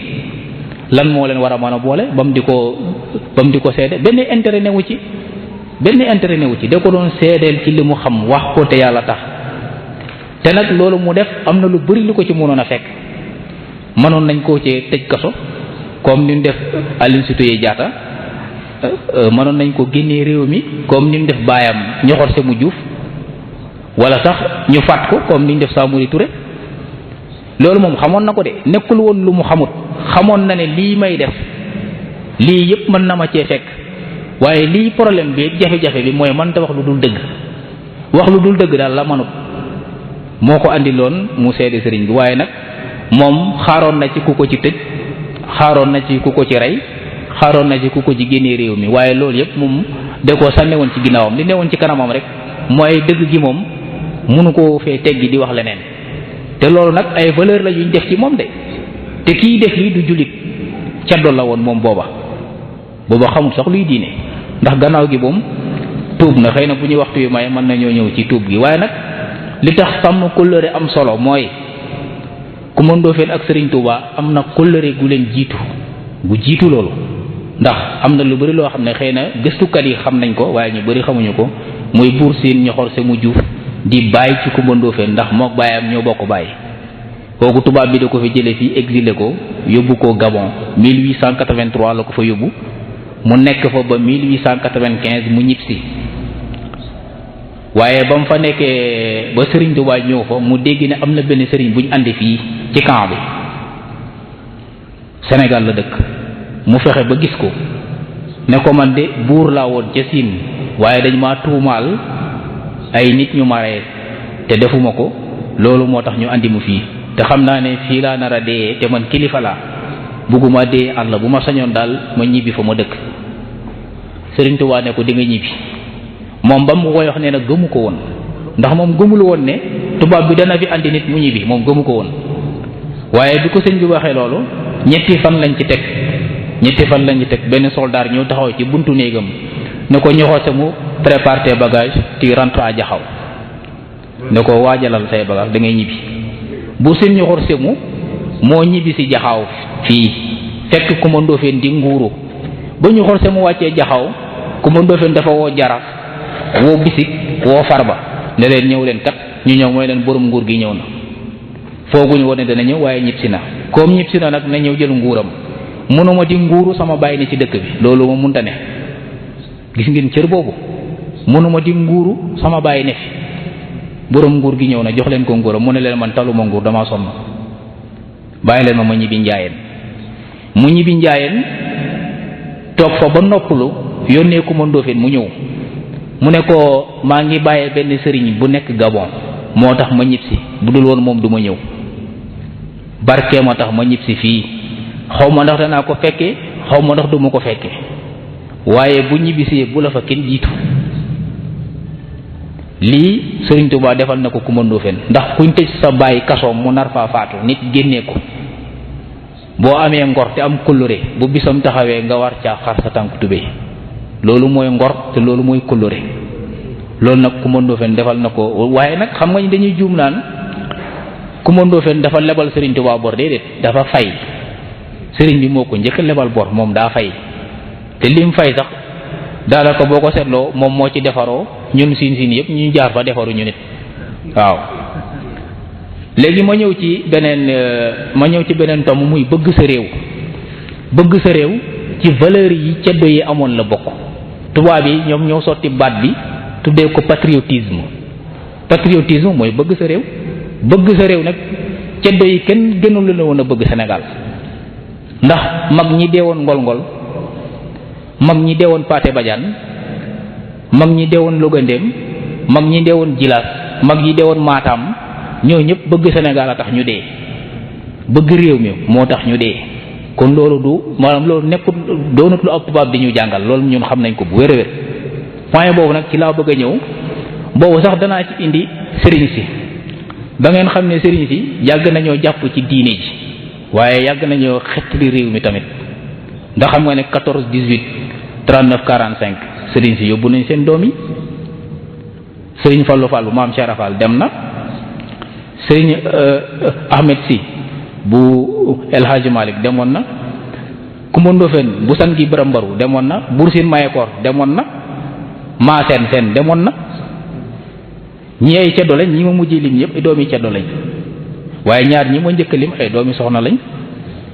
lan moo leen war a mën a boole ba mu di ko seede benn intérêt newu ci da ko doon seedeel ci li mu xam wax ko te yàlla tax te nag loolu mu def am na lu bari lu ko ci mënoon a fekk mënoon nañ koo ci tëj kaso comme ni ñu def Aline Sitoé Diatta mënoon nañ ko génnee réew mi comme ni ñu def baayam Ñoxor Sémou Diouf wala sax ñu faat ko comme ni ñu def Samori Touré loolu moom xamoon na ko de nekkul woon lu mu xamut xamoon na ne lii may def lii yëpp mën na ma cee fekk waaye lii problème bi jafe-jafe bi mooy mënta wax lu dul dëgg wax lu dul dëgg daal la manut moo ko andi loon mu seede sëriñ bi waaye nag moom xaaroon na ci ku ko ci tëj xaaroon na ci ku ko ci rey xaaroon na ci ku ko ci génnee réew mi waaye loolu yëpp moom da koo sànnewoon ci ginnaawam li newoon ci kanamam rek mooy dëgg gi moom mënu koo fee teggi di wax leneen te loolu nag ay valeur la yuñ def ci moom de te kii def lii du jullit caddo la woon moom booba xamul sax luy diine ndax gannaaw gi moom tuub na xëy na bu ñuy waxtu yu may mën nañoo ñëw ci tuub gi waaye nag li tax sàmm kóllëre am solo mooy Coumba Ndoffène ak Serigne Touba am na kóllëre gu leen jiitu gu jiitu loolu ndax am na lu bari loo xam ne xëy na gëstukat yi xam nañ ko waaye ñu bari xamuñu ko muy Buur Siin Ñoxor Sémou Diouf di bàyyi ci Coumba Ndoffène ndax mook baayam ñoo bokk bàyyi kooku tubaab bi da ko fi jële fii exilé ko yóbbu ko Gabon 1883 la ko fa yóbbu mu nekk fa ba 1895 mu ñibbisi waaye ba mu fa nekkee ba Serigne Touba ñëw fa mu dégg ne am na benn Serigne bu ñu andi fii ci camp bi Sénégal la dëkk mu fexe ba gis ko ne ko man de buur laa woon ca Siin waaye dañ ma tuumaal ay nit ñu ma rey te defuma ko loolu moo tax ñu andi mu fii te xam naa ne fii laa nar a dee te man kilifa laa bugguma dee àll bu ma sañoon daal ma ñibbi fa ma dëkk Serigne Touba ne ko di nga ñibbi moom ba mu koy wax ne nag gëmu ko woon ndax moom gëmul woon ne tubaab bi dana fi andi nit mu ñibbi moom gëmu ko woon waaye bi ko sëñ bi waxee loolu ñetti fan lañ ci teg benn soldat ñëw taxaw ci buntu néegam ne ko Ñoxor Sémou prépare tes bagages tu rentres à Jaxaw ne ko waajalal say bagages da ngay ñibbi bu sëñ Ñoxor Sémou moo ñibbi si Jaxaw fii fekk Coumba Ndoffène di nguuru ba Ñoxor Sémou wàccee Jaxaw Coumba Ndoffène dafa woo Jaraaf woo Bisik woo Farba ne leen ñëw leen kat ñu ñëw mooy leen borom nguur gi ñëw na fooguñu woon ne dana ñëw waaye ñibbisi na comme ñibbisi na nag na ñëw jël nguuram mënuma di nguuru sama bàyyi ne ci dëkk bi loolu ma munta ne gis ngeen cër boobu mënuma di nguuru sama bàyyi ne fi borom nguur gi ñëw na jox leen ko nguuram mu ne leen man taluma nguur damaa sonn bàyyi leen ma ñibbi njaayeen mu ñibbi njaayeen toog fa ba noppalu yónnee Coumba Ndoffène mu ñëw mu ne ko maa ngi bàyyee benn sëriñ bu nekk Gabon moo tax ma ñibbisi bu dul woon moom du ma ñëw barke moo tax ma ñibbisi fii xaw ma ndax danaa ko fekke xaw ma ndax duma ko fekke waaye bu ñibbisee bu la fa kenn jiitu lii Serigne Touba defal na ko Coumba Ndoffène ndax kuñ tëj sa bàyyi kasoom mu nar faa faatu nit génnee ko boo amee ngor te am kóllëre bu bisam taxawee nga war caa xar sa tànk tubéy loolu mooy ngor te loolu mooy kóllëre loolu nag Coumba Ndoffène defal na ko waaye nag xam nga ni dañuy juum naan Coumba Ndoffène dafa lebal Serigne Touba bor déedéet dafa fay Serigne bi moo ko njëkk lebal bor moom daa fay te lim fay sax daanaka boo ko seetloo moom moo ci defaroo ñun siin yëpp ñu jaar fa defaru ñu nit waaw. léegi ma ñëw ci beneen tomb muy bëgg sa réew ci valeurs yi ceddo yi amoon la bokk tubaab yi ñoom ñoo sotti baat bi tuddee ko patriotisme mooy bëgg sa réew nag ceddo yi kenn gënul la woon a bëgg Sénégal ndax mag ñi deewoon ngol-ngol mag ñi deewoon Pathé Badiane mag ñi deewoon Logandem mag ñi deewoon Djilas mag ñi deewoon Matam ñoo ñëpp bëgg Sénégal a tax ñu dee bëgg réew mi moo tax ñu dee kon loolu maanaam loolu nekkul doonut lu ab tubaab di ñu jàngal loolu ñun xam nañ ko bu wér-wér point boobu nag ci laa bëgg a ñëw boobu sax danaa ci indi sëriñ si ba ngeen xam ne sëriñ si yàgg nañoo jàpp ci diine ji waaye yàgg nañoo xettali réew mi tamit ndax xam nga ne 14 18 39 45 sëriñ si yóbbu nañ seen doom yi sëriñ Fallou Fall bu maam Cheikh Fall dem na sëriñ Ahmed Sy bu El Hadji Malick demoon na Coumba Ndoffène bu san gi Biram Mbaru demoon na Buur Siin Mayekor demoon na Maaseen Seen demoon na ñi ay ceddo lañ, ñi ma mujjee lim yëpp ay doomi ceddo lañ, waaye ñaar ñi ma njëkk a lim ay doomi soxna lañ.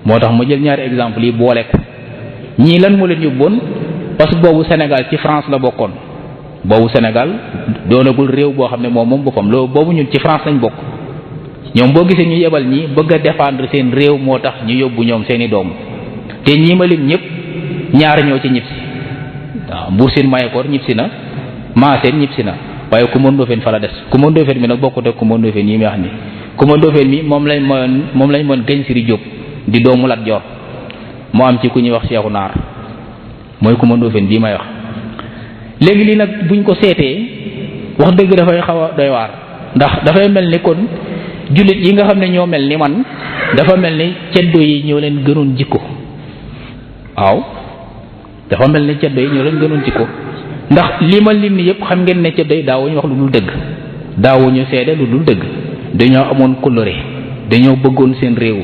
moo tax ma jël ñaari exemple yi boole ko. ñii lan moo leen yóbboon parce que boobu Sénégal ci France la bokkoon, boobu Sénégal doonagul réew boo xam ne moom boppam loolu boobu ñun ci France lañ bokk. ñoom boo gisee ñu yebal ñi bëgg a défendre seen réew moo tax ñu yóbbu ñoom seeni doom, te ñii ma lim ñëpp ñaar ñoo ci ñibbisi. waaw Buur Sine Mayakor ñibbisi na, Maaseen ñibbisi na, waaye Kumba Ndoofeen fa la des. Kumba Ndoofeen mi nag bokkut ak Kumba Ndoofeen yi muy wax ni. Kumba Ndoofeen mi moom lañ mën Gañ Siri Jóob di doomu Lat Joor, moo am ci ku ñuy wax Seexu Naar, mooy Kumba Ndoofeen bii may wax. léegi lii nag buñ ko seetee wax dëgg dafay xaw a doy waar, ndax dafay mel ni kon jullit yi nga xam ne ñoo mel ni man dafa mel ni ceddo yi ñoo leen gënoon jikko. waaw dafa mel ni ceddo yi ñoo leen gënoon jikko, ndax li ma lim ni yëpp xam ngeen ne ceddo yi daawuñu wax lu dul dëgg, daawuñu seede lu dul dëgg, dañoo amoon coloré, dañoo bëggoon seen réew.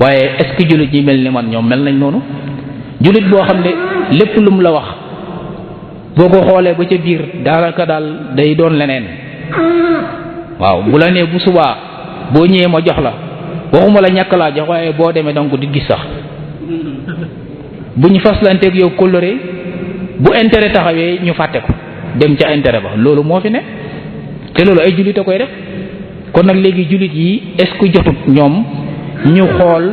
waaye est-ce que jullit ñi mel ni man ñoom mel nañ noonu? jullit boo xam ne lépp lu mu la wax boo ko xoolee ba ca biir daanaka daal day doon leneen. waaw bu la nee bu subaa boo ñëwee ma jox la, waxuma la ñàkk laa jox, waaye boo demee danga ko di gis sax. bu ñu faslanteeg yow coloré bu intérêt taxawee ñu fàtte ko dem ca intérêt ba, loolu moo fi ne te loolu ay jullit a koy def. kon nag léegi jullit yi est-ce que jotut ñoom ñu xool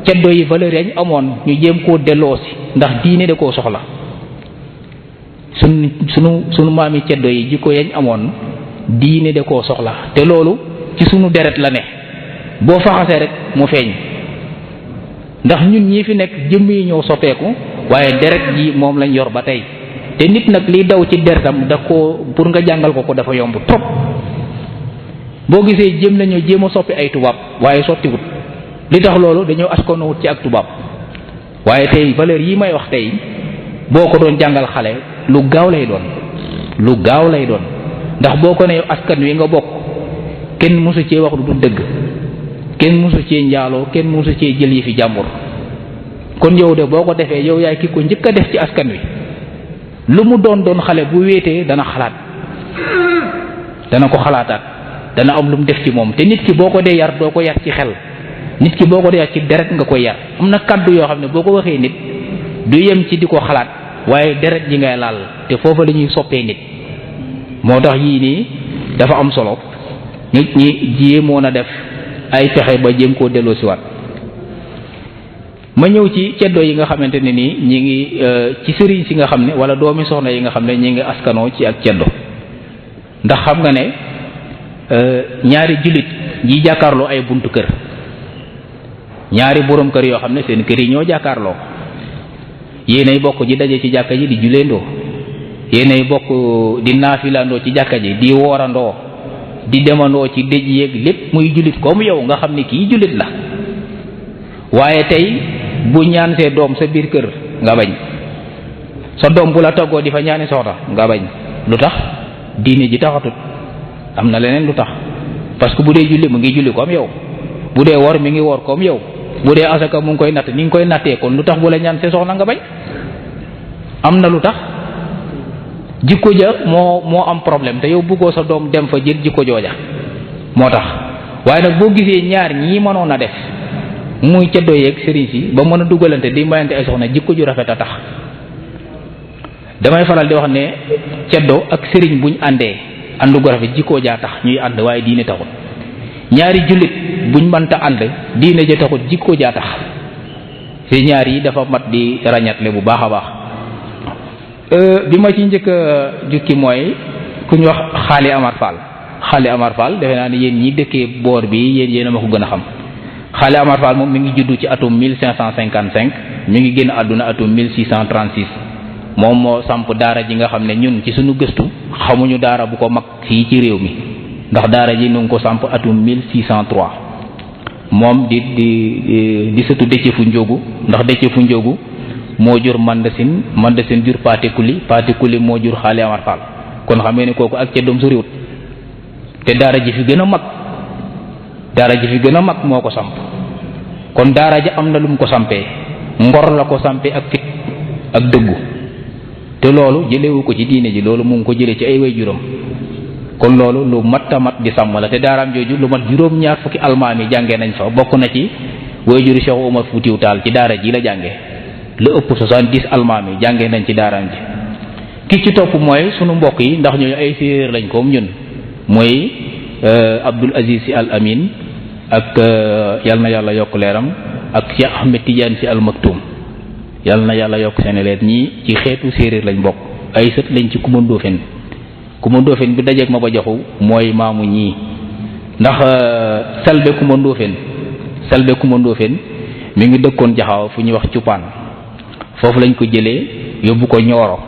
ceddo yi valeur yañ amoon ñu jéem koo delloosi, ndax diine da koo soxla. sunu maami ceddo yi jikko yañ amoon diine da koo soxla, te loolu ci sunu deret la ne, boo faxasee rek mu feeñ. ndax ñun ñii fi nekk jëmm yi ñoo soppeeku, waaye deret ji moom lañ yor ba tey. te nit nag liy daw ci deretam da ko pour nga jàngal ko dafa yomb trop. boo gisee jéem a soppi ay tubaab waaye sottiwut, li tax loolu dañoo askanawut ci ak tubaab. waaye tey valeur yi may wax tey boo ko doon jàngal xale lu gaaw lay doon, ndax boo ko ne askan wi nga bokk kenn mësu cee wax lu dul dëgg, kenn mësu cee njaaloo, kenn mësu cee jël yi fi jàmbur. kon yow de boo ko defee yow yaay ki ko njëkk a def ci askan wi. lu mu doon xale bu wéetee dana xalaat, dana ko xalaataat, dana am lu mu def ci moom. te nit ki boo ko dee yar doo ko yar ci xel, nit ki boo ko dee yar ci deret nga koy yar. am na kàddu yoo xam ne boo ko waxee nit du yem ci di ko xalaat, waaye deret ji ngay laal, te foofa la ñuy soppee nit. moo tax yii nii dafa am solo nit ñi jéemoon a def ay pexe ba jéem koo delloo si waat. ma ñëw ci ceddo yi nga xamante ne nii ñi ngi ci sëriñ si nga xam ne wala doomi soxna yi nga xam ne ñi ngi askanoo ci ak ceddo. ndax xam nga ne ñaari jullit yi jàkkaarloo ay buntu kër, ñaari borom kër yoo xam ne seen kër yi ñoo jàkkaarloo, yéenay bokk ji daje ci jàkka ji di juleendoo, yéenay bokk di naafilandoo ci jàkka ji, di woorandoo, di demandoo ci dëj yeeg lépp, muy jullit comme yow nga xam ne kii jullit la. waaye tey bu ñaan see doom sa biir kër nga bañ, sa doom bu la toggoo di fa ñaani soxna nga bañ. lu tax? diine ji taxatut, am na leneen lu tax. parce que bu dee julli mu ngi julli comme yow, bu dee woor mi ngi woor comme yow, bu dee asaka mu ngi koy natt ni nga koy nattee. kon lu tax bu la ñaan see soxna nga bañ? am na lu tax. jikko ja moo am problème, te yow bëggoo sa doom dem fa jël jikko jooja moo tax. waaye nag boo gisee ñaar ñii mënoon a def muy ceddo yeeg sëriñ si ba mën a dugalante di mayante ay soxna, jikko ju rafet a tax. damay faral di wax ne ceddo ak sëriñ buñ àndee àndu gu rafet jikkoo jaa tax ñuy ànd, waaye diine taxut. ñaari jullit buñ mënta ànd diine ja taxut, jikkoo jaa tax. te ñaar yi dafa mat di ràññatle bu baax a baax. bi ma ci njëkk a jukki mooy ku ñu wax Xaali Amar Fall. Xaali Amar Fall defe naa ne yéen ñi dëkkee boor bi yéen a ma ko gën a xam. Xaali Amar Fall moom mi ngi juddu ci atum 1555 mi ngi génn àdduna atum 1636. moom moo samp daara ji nga xam ne ñun ci suñu gëstu xamuñu daara bu ko mag fii ci réew mi, ndax daara ji nu ngi ko samp atum 1603. moom di sëtu Déthié Fu Njóogu, ndax Déthié Fu Njóogu moo jur Mandasin jur Paate Kuli moo jur Xaali Amar Fall. kon xam ngeen ne kooku ak ca doom su réwut. te daara ji fi gën a mag moo ko samp. kon daara ji am na lu mu ko sampee, ngor la ko sampee ak fit ak dëggu. te loolu jëlewu ko ci diine ji, loolu mu ngi ko jëlee ci ay way juróom. kon loolu lu mat a mat di sàmm la te daaraam jooju lu mat juróom-ñaar fukki almaami jàngee nañ fa bokk na ci waajuru Cheikh Omar Foutiou Tall ci daara ji la jàngee lu ëpp 70 almaami jàngee nañ ci daaraam ji. ki ci topp mooy sunu mbokk yi ndax ñooñu ay séeréer lañ comme ñun mooy Abdoul Aziz Sy Al Amin ak yal na yàlla yokk leeram ak Cheikh Ahmed Tidiane Sy Al Maktoum yal na yàlla yokk seen leer ñii ci xeetu séeréer lañ bokk ay sët lañ ci Kumba Ndofène Kumba Ndofène bi dajeeg ma ba joxu mooy maamu ñii ndax Selbe Kumba Ndofène mi ngi dëkkoon Jaxaaw fu ñuy wax Cupaan foofu lañ ko jëlee yóbbu ko Ñooro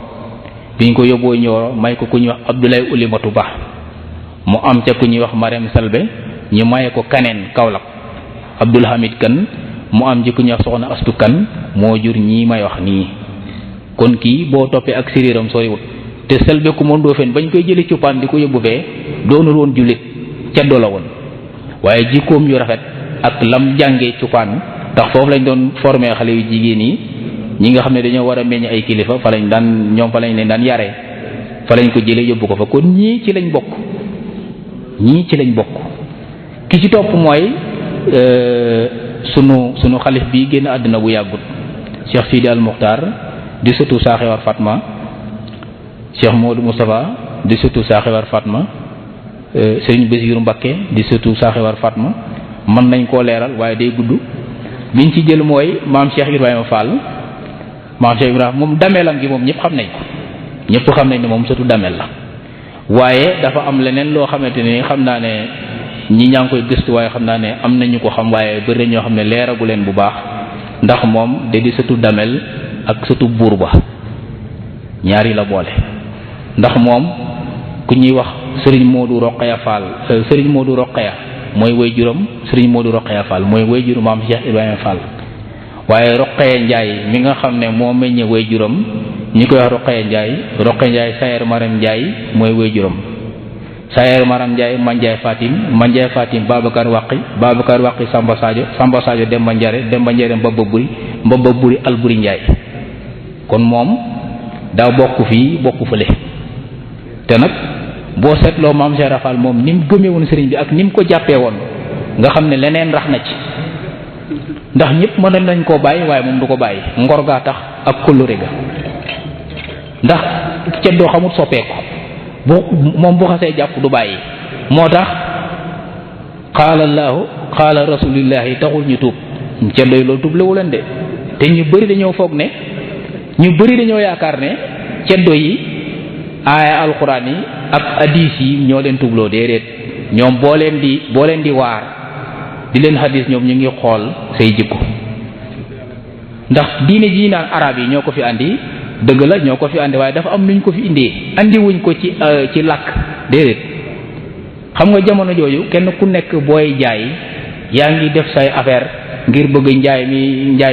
biñ ko yóbboo Ñooro may ko ku ñuy wax Abdoulaye Oulimatu Ba mu am ca ku ñuy wax Marème Selbe ñu maye ko Kaneen Kaolack Abdoul Hamid Kan mu am ci ku ñuy wax Soxna Astu Kan moo jur ñii may wax nii kon kii boo toppee ak séréeram soriwut te Selbe Kumba Ndofène bañ koy jëlee Cupaan di ko yóbbu fee doonul woon jullit ceddo la woon waaye jikkoom yu rafet ak lam jàngee Cupaan ndax foofu lañ doon formé xale yu jigéen yi ñi nga xam ne dañoo war a meññ ay kilifa fa lañ leen daan yaree fa lañ ko jëlee yóbbu ko fa kon ñii ci lañ bokk ki ci topp mooy sunu xalif bi génn àddina bu yàggut Cheikh Sidi Al Muxtaar di sëtu Saaxewar Fatma Cheikh Modou Moustapha di sëtu Saaxewar Fatma Serigne Bassirou Mbacké di sëtu Saaxewar Fatma mën nañ koo leeral waaye day gudd biñ ci jël mooy maam Cheikh Ibrahima Fall maam Cheikh Ibrahima moom dameelam gi moom ñëpp xam nañ ne moom sëtu dameel la waaye dafa am leneen loo xamante ni xam naa ne ñi ñaa ngi koy gëstu waaye xam naa ne am nañu ko xam waaye bëri ñoo xam ne leeragu leen bu baax ndax moom da di sëtu damel ak sëtu buur ba ñaari la boole ndax moom ku ñuy wax Serigne Modou Rokhaya Fall Serigne Modou Rokhaya mooy way juróom Serigne Modou Rokhaya Fall mooy way juróom maam Cheikh Ibrahima Fall waaye Rokhaya Ndiaye mi nga xam ne moo meññe way juróom ñi koy wax Rokhaya Ndiaye Sayer Maram Ndiaye mooy way juróom Sayer Maram Ndiaye Mandiaye Fatim Babacar Waqi Samba Sadio Demba Ndiare Mbaba Buri Alburi Ndiaye kon moom daa bokk fii bokk fële te nag boo seetloo maam Cheikh Rafal moom ni mu gëmee woon sëriñ bi ak ni mu ko jàppee woon nga xam ne leneen rax na ci ndax ñëpp mën nañ koo bàyyi waaye moom du ko bàyyi ngor gaa tax ak kóllëre ga ndax ceddoo xamut soppeeku moom bu xasee jàpp du bàyyi moo tax qaala Allahu qaala rasulillahi taxul ñu tuub ceddoo yi loolu tuublewu leen de te ñu bëri dañoo foog ne ñu bëri dañoo yaakaar ne ceddo yi aaya alxuraan yi ak hadis yi ñoo leen tuubloo déedéet ñoom boo leen di waar di leen hadis ñoom ñu ngi xool say jikko ndax diine ji naan arab yi ñoo ko fi andi dëgg la ñoo ko fi andi waaye dafa am nuñ ko fi indee andi wuñ ko ci làkk déedéet xam nga jamono jooju kenn ku nekk booy jaay yaa ngi def say affaire ngir bëgg njaay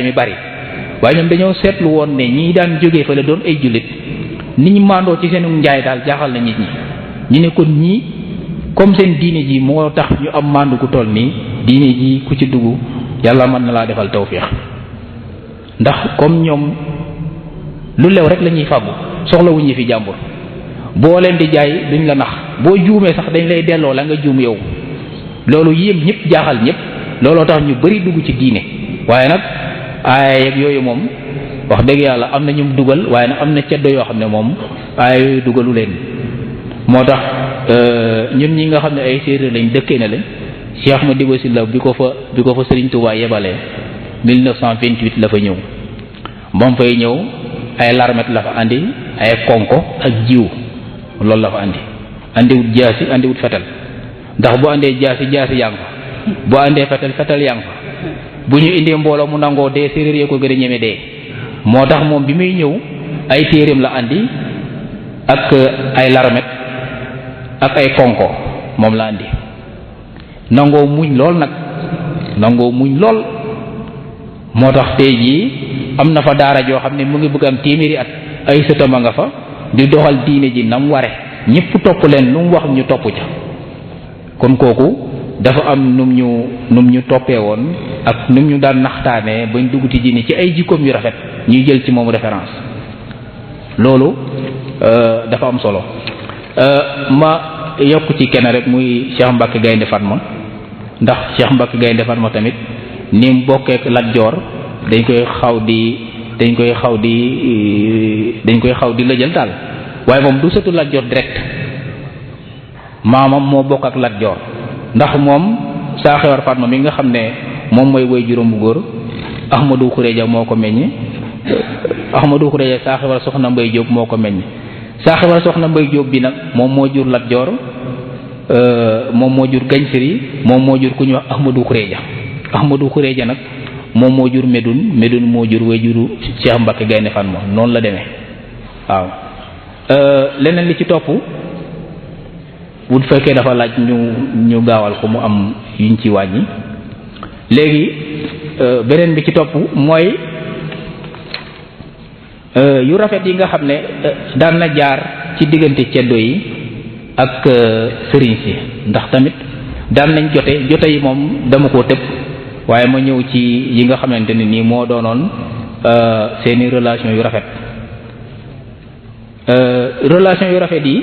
mi bari waaye ñoom dañoo seetlu woon ne ñi daan jógee fa la doon ay jullit ni ñu maandoo ci seen njaay daal jaaxal na nit ñi ñu ne kon ñii comme seen diine ji moo tax ñu am maandu ku toll nii diine ji ku ci dugg yàlla mën na laa defal tawfiix ndax comme ñoom lu lew rek la ñuy fàggu soxlawuñ ñi fi jàmbur boo leen di jaay duñ la nax boo juumee sax dañ lay delloo la nga juum yow loolu yéem ñëpp jaaxal ñëpp looloo tax ñu bari dugg ci diine waaye nag aaya yeeg yooyu moom wax dëgg yàlla am na ñu dugal waaye nag am na ceddo yoo xam ne moom aaya yooyu dugalu leen moo tax ñun ñi nga xam ne ay séeréer lañ dëkkee na leen Cheikh Madiba Sylla bi ko fa Serigne Touba yebalee 1928 la fa ñëw ba mu fay ñëw ay larmet la fa andi ay konko ak jiw loolu la fa andi andiwut jaasi andiwut fetal ndax bu andee jaasi yaa ngi fa bu andee fetal yaa ngi fa bu ñu indee mbooloo mu nangoo dee séeréer yee ko gën a ñeme dee moo tax moom bi muy ñëw ay téereem la andi ak ay larmet ak ay konko moom la andi nangoo muñ lool moo tax tey jii am na fa daara joo xam ne mu ngi bëgg am téeméeri at ay sëtam a nga fa di doxal diine ji nam ware ñëpp topp leen lu mu wax ñu topp ca kon kooku dafa am num ñu toppee woon ak num ñu daan naxtaanee bañ dugg ci diine ci ay jikkoom yu rafet ñuy jël ci moom référence loolu dafa am solo ma yokk ci kenn rek muy Cheikh Mbacke Gaynde Fatma ndax Cheikh Mbacke Gaynde Fatma tamit ni mu bokkeek Lat Joor dañ koy xaw di lëjal daal waaye moom du sëtu Lat Joor direct maamam moo bokk ak Lat Joor ndax moom saa xewar Fatma mi nga xam ne moom mooy woy juróom bu góor Ahmadou Khourédia moo ko meññ Ahmadou Khourédia saa xewar soxna Mbay Jóob moo ko meññ saa xewar soxna Mbay Jóob bi nag moom moo jur Lat Joor moom moo jur Gañ Siri moom moo jur ku ñuy wax Ahmadou Khourédia nag moom moo jur Médoune moo jur way juru Cheikh Mbacke Gaynde Fatma noonu la demee waaw leneen li ci topp bu fekkee dafa laaj ñu gaawal ko mu am yuñ ci wàññi léegi beneen bi ci topp mooy yu rafet yi nga xam ne daan na jaar ci diggante ceddo yi ak sëriñ si ndax tamit daan nañ jote yi moom dama koo tëb waaye ma ñëw ci yi nga xamante ne nii moo doonoon seeni relation yu rafet relation yu rafet yi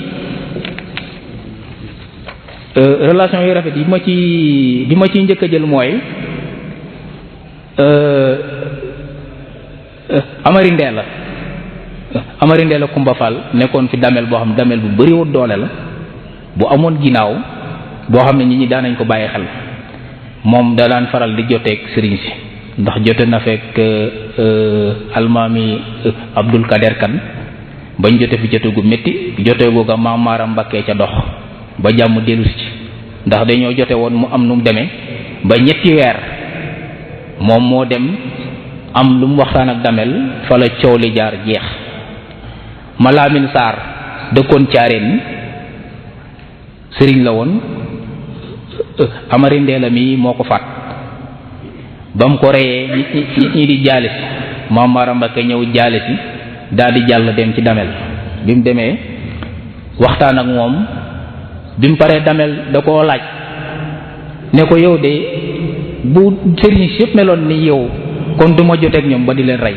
bi ma ci njëkk a jël mooy Amari Ndeela Kumba Fall nekkoon fi damel boo xam ne damel bu bariwul doole la bu amoon ginnaaw boo xam ne nit ñi daan nañ ko bàyyi xel moom da daan faral di joteeg sëriñ si ndax jote na fekk almaami Abdul Kader Kan bañ jote fi jote gu métti jote googa Maam Maaram Mbakke ca dox ba jàmm dellusi ci ndax dañoo jote woon mu am nu mu demee ba ñetti weer moom moo dem am lu mu waxtaan ak damel fa la coow li jaar jeex ma Laamin Saar dëkkoon Caareen sëriñ la woon Amari Ndeela mi moo ko faat ba mu ko reyee nit ñi di jaale si Maam Maaram Mbakke ñëw jaale si daal di jàll dem ci damel bi mu demee waxtaan ak moom bi mu paree damel da koo laaj ne ko yow de bu sëriñ si yëpp meloon ni yow kon du ma joteeg ñoom ba di leen rey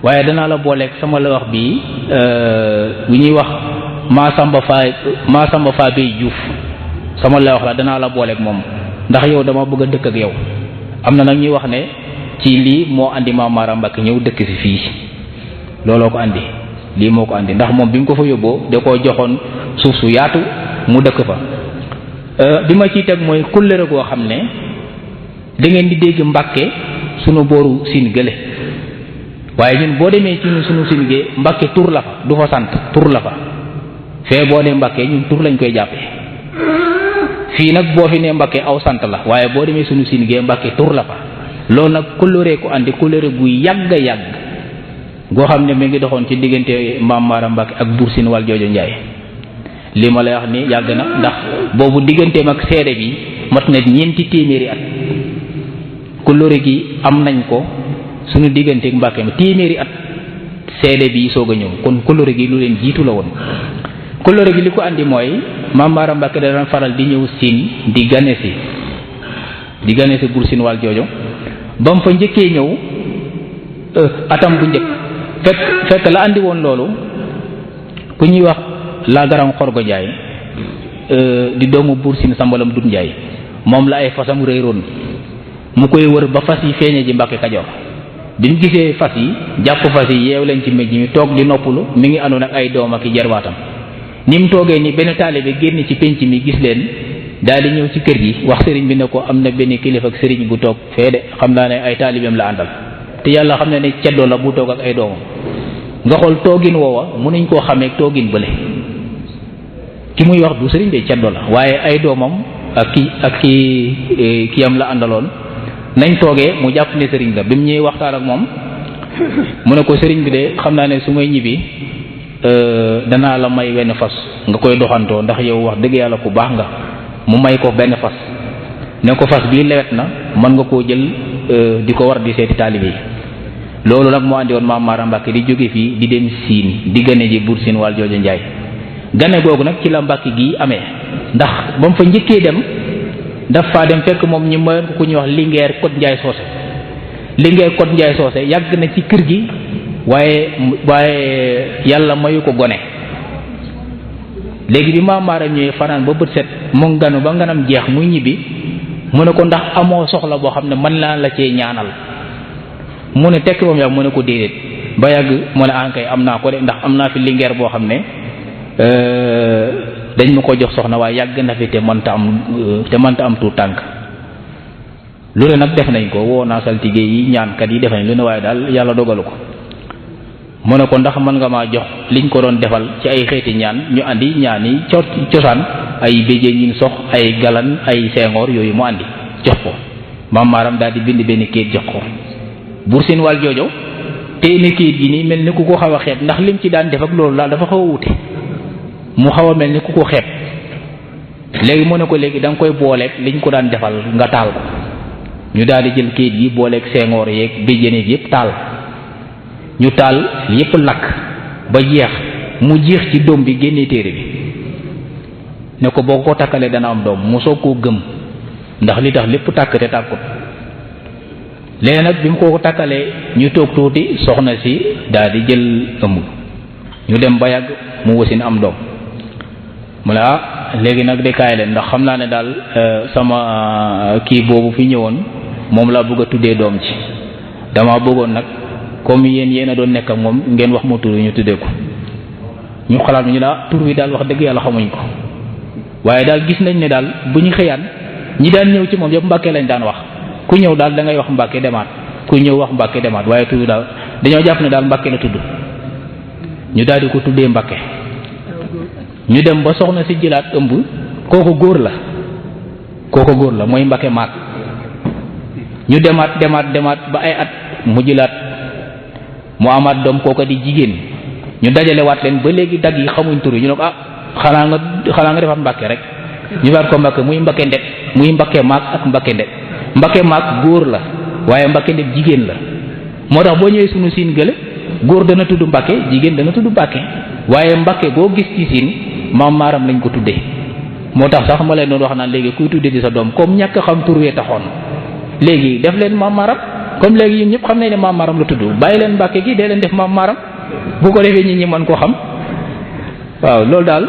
waaye danaa la booleeg sama la wax bii bu ñuy wax Maasamba Faa Bay Juuf sama la wax la danaa la booleeg moom ndax yow dama bëgg a dëkk ak yow am na nag ñuy wax ne ci lii moo andi Maam Maaram Mbakke ñëw dëkk si fii looloo ko andi lii moo ko andi ndax moom bi mu ko fa yóbboo da koo joxoon suuf su yaatu mu dëkk fa bi ma ciy teg mooy kóllëre goo xam ne da ngeen di dégg Mbàkke sunu booru siin gële waaye ñun boo demee ci sunu siin gee Mbàkke tur la fa du fa sant tur la fa fee boo dee Mbàkke ñun tur lañ koy jàppee fii nag boo fi nee Mbàkke aw sant la waaye boo demee sunu siin gee Mbàkke tur la fa loolu nag kóllëre ko andi kóllëre gu yàgg goo xam ne mi ngi doxoon ci diggante Maam Maaram Mbakke ak Buur Siin Wal Joojo Njaay li ma lay wax ni yàgg na ndax boobu digganteem ak seede bi mat na 4 téeméeri at kóllëre gi am nañ ko suñu digganteeg Mbàkke téeméeri at seede bi soog a ñëw kon kóllëre gi lu leen jiitu la woon kóllëre gi li ko andi mooy Maam Maaram Mbakke da daan faral di ñëw siin di gane si Buur Siin Wal Joojo ba mu fa njëkkee ñëw atam bu njëkk fekk la andi woon loolu ku ñuy wax la Garam Xorgo Njaay di doomu Buur Siin Sambalam Dut Njaay moom la ay fasam réeroon mu koy wër ba fas yi feeñe ji Mbàkke Kajoor bi mu gisee fas yi jàpp fas yi yeew leen ci mbéj mi toog di noppalu mi ngi àndoon ak ay doom ak i jarbaatam ni mu toogee ni benn taalibe génn ci pénc mi gis leen daal di ñëw ci kër gi wax sëriñ bi ne ko am na benn kilifa ak sëriñ bu toog fee de xam naa ne ay taalibeem la àndal te yàlla xam ne ne ceddoo la bu toog ak ay doomam nga xool toogin woowa mënuñ koo xamee toogin bële ki muy wax du sëriñ bi ceddoo la waaye ay doomam ak ki am la àndaloon nañ toogee mu jàpp ne sëriñ la bi mu ñëwee waxtaan ak moom mu ne ko sëriñ bi de xam naa ne su may ñibbi danaa la may wenn fas nga koy doxantoo ndax yow wax dëgg yàlla ku baax nga mu may ko benn fas ne ko fas bii lewet na mën nga koo jël di ko war di seeti taalibe yi loolu nag moo andi woon Maam Maaram Mbakke di jóge fii di dem siin di gane ji Buur Siin Wal Joojo Njaay gane googu nag ci la Mbàkke gi amee ndax ba mu fa njëkkee dem dafa dem fekk moom ñi mayoon ko ku ñuy wax Linguère Code Njaay Soose Linguère Code Njaay Soose yàgg na ci kër gi waaye yàlla mayu ko gone léegi bi maam maaram ñëwee fanaan ba bët set mu nganu ba nganam jeex muy ñibbi mu ne ko ndax amoo soxla boo xam ne mën naa la cee ñaanal mu ne tekk ba mu yàgg mu ne ko déedéet ba yàgg mu ne ankay am naa ko de ndax am naa fi lingeer boo xam ne dañ ma ko jox soxna waaye yàgg na fi te mënta am tuut tànk lu ne nag def nañ ko woo naa saltige yi ñaankat yi def nañ lu ne waaye daal yàlla dogalu ko mu ne ko ndax mën nga maa jox liñ ko doon defal ci ay xeeti ñaan ñu andi ñaan yi cosaan ay béjjén yi sox ay galan ay sengoor yooyu mu andi jox ko maam maaram daal di bind benn kayit jox ko Buur Siin Waal joojo tey ne kayit gi nii mel ni ku ko xaw a xeeb ndax lim ci daan def ak loolu daal dafa xaw a wute mu xaw a mel ni ku ko xeeb léegi mu ne ko léegi da nga koy booleeg liñ ko daan defal nga taal ko ñu daal di jël kayit gi booleeg sengoor yeeg béjjén yëpp taal ñu taal yëpp lakk ba jeex mu jeex ci doom bi génnee téere bi ne ko boo ko takkalee dana am doom mu soog koo gëm ndax li tax lépp tàkk te tàkkut léegi nag bi mu ko takkalee ñu toog tuuti soxna si daal di jël ëmb ñu dem ba yàgg mu wasin am doom mu ne léegi nag de kaay leen ndax xam naa ne daal sama kii boobu fi ñëwoon moom laa bëgg a tuddee doom ci dama bëggoon nag comme yéen a doon nekk ak moom ngeen wax ma tur wi ñu tuddee ko ñu xalaat ñu la tur wi daal wax dëgg yàlla xamuñ ko waaye daal gis nañ ne daal bu ñu xëyaan ñi daan ñëw ci moom yëpp Mbàkke lañ daan wax ku ñëw daal da ngay wax Mbàkke demaat ku ñëw wax Mbàkke demaat waaye tur wi daal dañoo jàpp ne daal Mbàkke la tudd ñu daal di ko tuddee Mbàkke ñu dem ba soxna si jëlaat ëmb kooku góor la mooy Mbàkke maat ñu demaat ba ay at mu jëlaat mu amaat doom kooka di jigéen ñu dajalewaat leen ba léegi dag yi xamuñ tur yi ñu ne ko xanaa nga defaat Mbàkke rek ñu baat ko Mbàkke muy Mbàkke ndet muy Mbàkke maag ak Mbàkke ndet Mbàkke maag góor la waaye Mbàkke ndet jigéen la moo tax boo ñëwee sunu siin gële góor dana tudd Mbàkke jigéen dana tudd Mbàkke waaye Mbàkke boo gis ci siin maam maaram lañ ko tuddee moo tax sax ma leen doon wax naan léegi kuy tuddee di sa doom comme ñàkk xam tur wee taxoon léegi def leen maam maaram comme léegi yéen ñëpp xam nañ ne maam maaram la tudd bàyyi leen Mbàkke gi dee leen def maam maaram bu ko defee ñi mën koo xam waaw loolu daal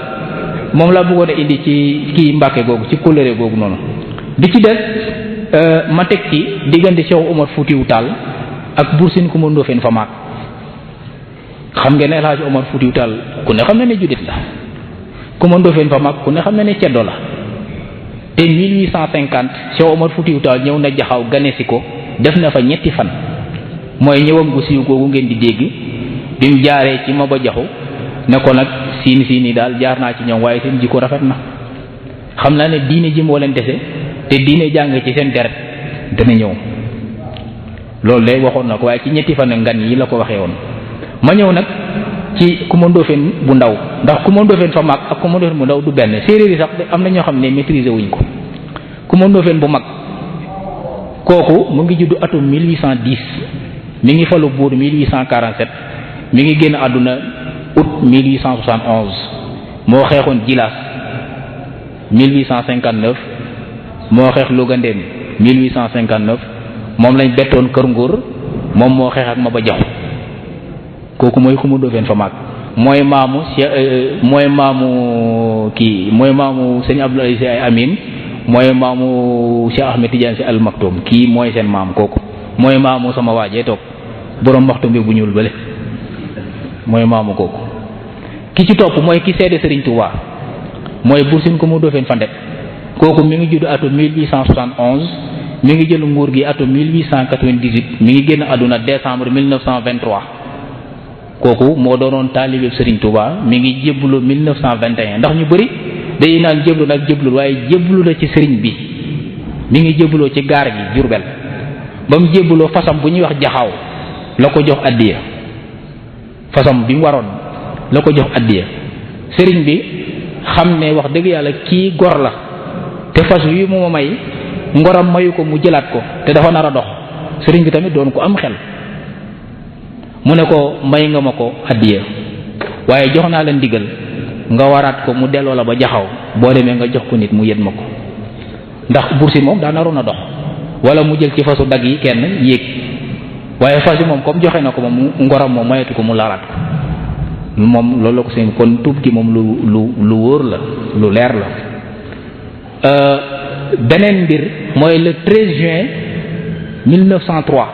moom laa bëggoon a indi ci kii Mbàkke googu ci kóllëre googu noonu bi ci des ma teg ci diggante Cheikh Omar Foutiou Tall ak Buur Siin Kumba Ndoofeen fa maag xam ngeen ne El Hadj Omar Foutiou Tall ku ne xam na ne juddit la Kumba Ndoofeen fa maag ku ne xam na ne ceddo la te 1850 Cheikh Omar Foutiou Tall ñëw na Jaxaw ganesi ko def na fa ñetti fan mooy ñëwam gu siiw googu ngeen di dégg bi mu jaaree ci Maba Jaxu ne ko nag siin yi daal jaar naa ci ñoom waaye seen jikko rafet na xam naa ne diine ji moo leen dese te diine jàng ci seen deret dana ñëw loolu de waxoon na ko waaye ci ñetti fan ngan yi la ko waxee woon ma ñëw nag ci Kumba Ndoofeen bu ndaw ndax Kumba Ndoofeen fa mag ak Kumba Ndoofeen bu ndaw du benn séeréer yi sax am na ñoo xam ne maîtriser wuñ ko Kumba Ndoofeen bu mag kooku mu ngi juddu atum 1810 mi ngi falu buur 1847 mi ngi génn àdduna août 1871 moo xeexoon Jilaas 1859 moo xeex Louga Ndéem 1859 moom lañ bettoon Kër Nguur moom moo xeex ak Maba Jaxu kooku mooy Kumba Ndoofeen fa mag mooy maamu mooy maamu sëñ Abdoulaye Sy Amin mooy maamu Cheikh Ahmed Tidiane Sy Al Maktoum kii mooy seen maam kooku mooy maamu sama waajee toog borom maxtum bi bu ñuul bële mooy maamu kooku ki ci topp mooy ki seede Serigne Touba mooy Buur Siin Kumba Ndoofeen fa ndet kooku mi ngi judd atum 1871 mi ngi jël nguur gi atum 1898 mi ngi génn àdduna décembre 1923 kooku moo doonoon taalibe Serigne Touba mi ngi jébbalu 1921 ndax ñu bëri day naan jébbalu nag jébbalul waaye jébbalu la ci sëriñ bi mi ngi jébbaloo ci gaar gi Jurbel ba mu jébbaloo fasam bu ñuy wax jaxaaw la ko jox addiya fasam bi mu waroon la ko jox addiya sëriñ bi xam ne wax dëgg yàlla kii gor la te fas wi mu ma may ngoram mayu ko mu jëlaat ko te dafa nar a dox sëriñ bi tamit doon ko am xel mu ne ko may nga ma ko addiya waaye jox naa la ndigal nga waraat ko mu delloo la ba jaxaw boo demee nga jox ko nit mu yët ma ko ndax Buur Siin moom daa naroon a dox wala mu jël ci fasu dag yi kenn yéeg waaye fas yi moom comme joxe na ko moom ngoram moom mayatu ko mu laraat ko moom loolu la ko seen kon tuub gi moom lu wóor la lu leer la. beneen mbir mooy le 13 juin 1903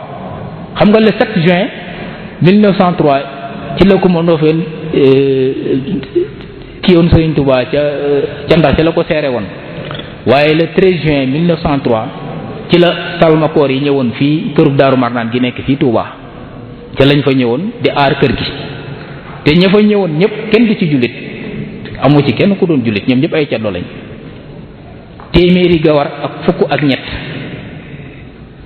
xam nga le 7 juin 1903 ci la ko ma Ndofeen kii woon Sëriñ Tuubaa ca Ndar ci la ko seere woon waaye le 13 juin 1903 ci la salmakoor yi ñëwoon fii kërub Daaru Marnaan gi nekk fii Tuubaa ca lañ fa ñëwoon di aar kër gi te ña fa ñëwoon ñëpp kenn du ci jullit amu ci kenn ku doon jullit ñoom ñëpp ay ceddo lañ. téeméeri gawar ak fukk ak ñett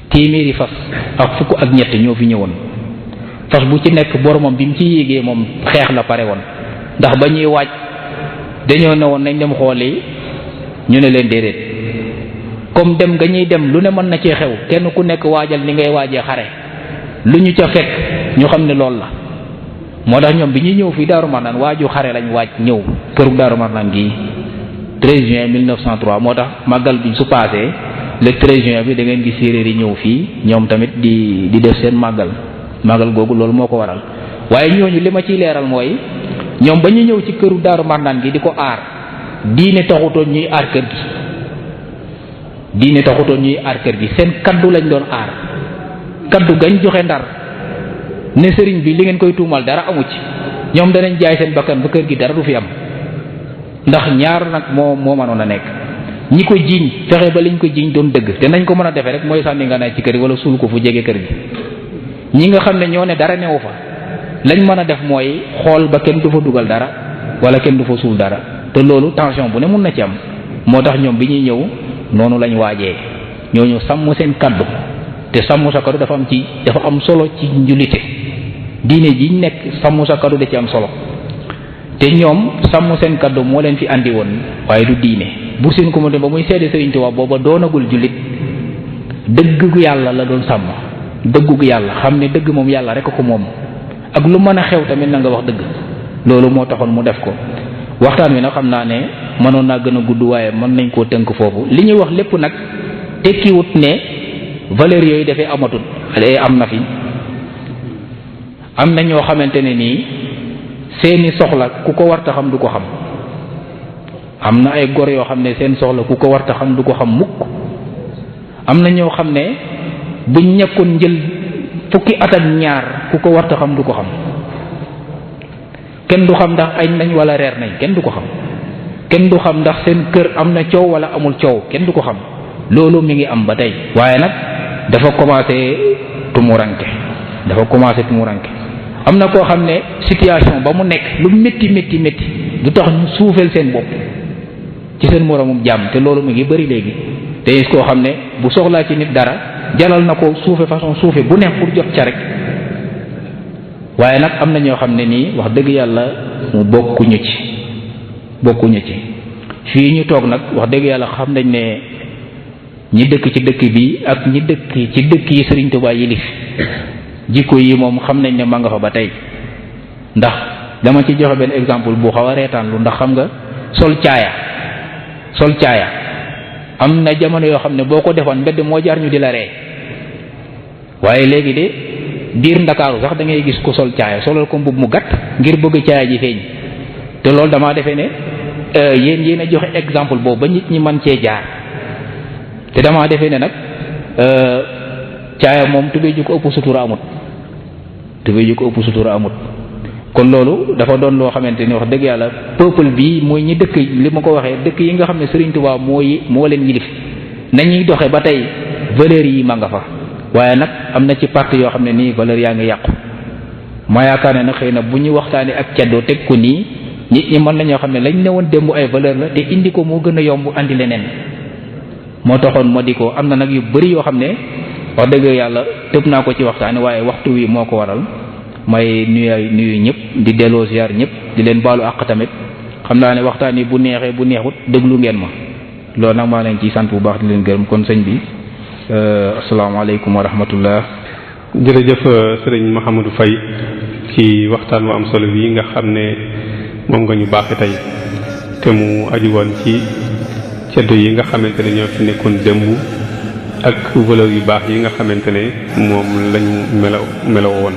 téeméeri fas ak fukk ak ñett ñoo fi ñëwoon fas bu ci nekk boromam bi mu ci yéegee moom xeex la pare woon ndax ba ñuy waaj dañoo ne woon nañ dem xooli ñu ne leen déedéet comme dem nga ñuy dem lu ne mën na cee xew kenn ku nekk waajal ni ngay waajee xare lu ñu ca fekk ñu xam ne loolu la moo tax ñoom bi ñuy ñëw fii Daaru Marnaan waaju xare lañ waaj ñëw këru Daaru Marnaan gi 13 juin 1903 moo tax màggal bi su paasee le 13 juin bi da ngeen gis séeréer yi ñëw fii ñoom tamit di def seen màggal googu loolu moo ko waral waaye ñooñu li ma ciy leeral mooy ñoom ba ñu ñëw ci këru Daaru Marnaan gi di ko aar diine taxutoon ñuy aar kër gi diine taxutoon ñuy aar kër gi seen kaddu lañ doon aar kaddu gañ joxe Ndar ne sëriñ bi li ngeen koy tuumal dara amu ci ñoom danañ jaay seen bakkan ba kër gi dara du fi am ndax ñaar nag moo mënoon a nekk ñi ko jiiñ fexe ba liñ ko jiiñ doon dëgg te nañ ko mën a defee rek mooy sànni nga naaj ci kër gi wala suul ko fu jege kër gi ñi nga xam ne ñoo ne dara newu fa lañ mën a def mooy xool ba kenn du fa dugal dara wala kenn du fa suul dara te loolu tension bu ne mun na ci am moo tax ñoom bi ñuy ñëw noonu lañ waajee ñooñu sàmm seen kaddu te sàmm sa kaddu dafa am solo ci njulite diine ji nekk sàmm sa kaddu da ci am solo te ñoom sàmm seen kaddu moo leen fi andi woon waaye du diine bu seen ko ba muy seede Sëriñ Tuubaa booba doonagul jullit dëggu yàlla la doon sàmm dëggu yàlla xam ne dëgg moom yàlla rek ko moom ak lu mën a xew tamit na nga wax dëgg loolu moo taxoon mu def ko. waxtaan wi nag xam naa ne mënoon naa gën a gudd waaye mën nañ koo tënk foofu li ñuy wax lépp nag tekkiwut ne valeur yooyu dafay amatul am na fi am na ñoo xamante ne nii seeni soxla ku ko warta xam du ko xam am na ay gor yoo xam ne seen soxla ku ko warta xam du ko xam mukk am na ñoo xam ne buñ ñekkoon njël fukki at ak ñaar ku ko warta xam du ko xam kenn du xam ndax añ nañ wala reer nañ kenn du ko xam kenn du xam ndax seen kër am na coow wala amul coow kenn du ko xam loolu mi ngi am ba tey waaye nag dafa commencé tumuranke am na koo xam ne situation ba mu nekk lu métti du tax ñu suufeel seen bopp ci seen moromum jàmm te loolu mu ngi bëri léegi te gis koo xam ne bu soxlaa ci nit dara jalal na ko suufe façon suufe bu neex pour jot ca rek waaye nag am na ñoo xam ne nii wax dëgg yàlla mu bokkuñu ci fii ñu toog nag wax dëgg yàlla xam nañ ne ñi dëkk ci dëkk bi ak ñi dëkk ci dëkk yi Sëriñ Tuubaa yilif jikko yi moom xam nañ ne ma nga fa ba tey ndax dama ci joxe benn exemple bu xaw a reetaan lu ndax xam nga sol caaya am na jamono yoo xam ne boo ko defoon mbedd moo jaar ñu di la ree waaye léegi de biir Ndakaaru sax da ngay gis ku sol caaya solal ko mbubb mu gàtt ngir bëgg caaya ji feeñ te loolu damaa defee ne yéen a joxe exemple boobu ba nit ñi mën cee jaar te damaa defee ne nag caaya moom tubéy ju ko ëpp sutura amut kon loolu dafa doon loo xamante ni wax dëgg yàlla peuple bi mooy ñi dëkk li ma ko waxee dëkk yi nga xam ne Sëriñ Tuubaa moo leen yilif nañuy doxe ba tey valeurs yi ma nga fa waaye nag am na ci parti yoo xam ne nii valeur yaa ngi yàqu ma yaakaar ne nag xëy na bu ñu waxtaanee ak ceddoo teg ko nii nit ñi mën nañoo xam ne lañ ne woon démb ay valeur la te indi ko moo gën a yomb andi leneen moo taxoon ma di ko am na nag yu bari yoo xam ne wax dëgg yàlla tëb naa ko ci waxtaane waaye waxtu wi moo ko waral may nuyu ñëpp di delloo ziar ñëpp di leen baalu àq tamit xam naa ne waxtaan yi bu neexee bu neexut déglu ngeen ma loolu nag maa leen ciy sant bu baax di leen gërëm kon sëñ bi asalaamaaleykum wa rahmatullah. jërëjëf sëriñ Mouhamadou Faye ci waxtaan wu am solo bi nga xam ne moom nga ñu baaxe tey te mu aju woon ci ceddo yi nga xamante ne ñoo fi nekkoon démb ak valeur yu baax yi nga xamante ne moom lañu meloo woon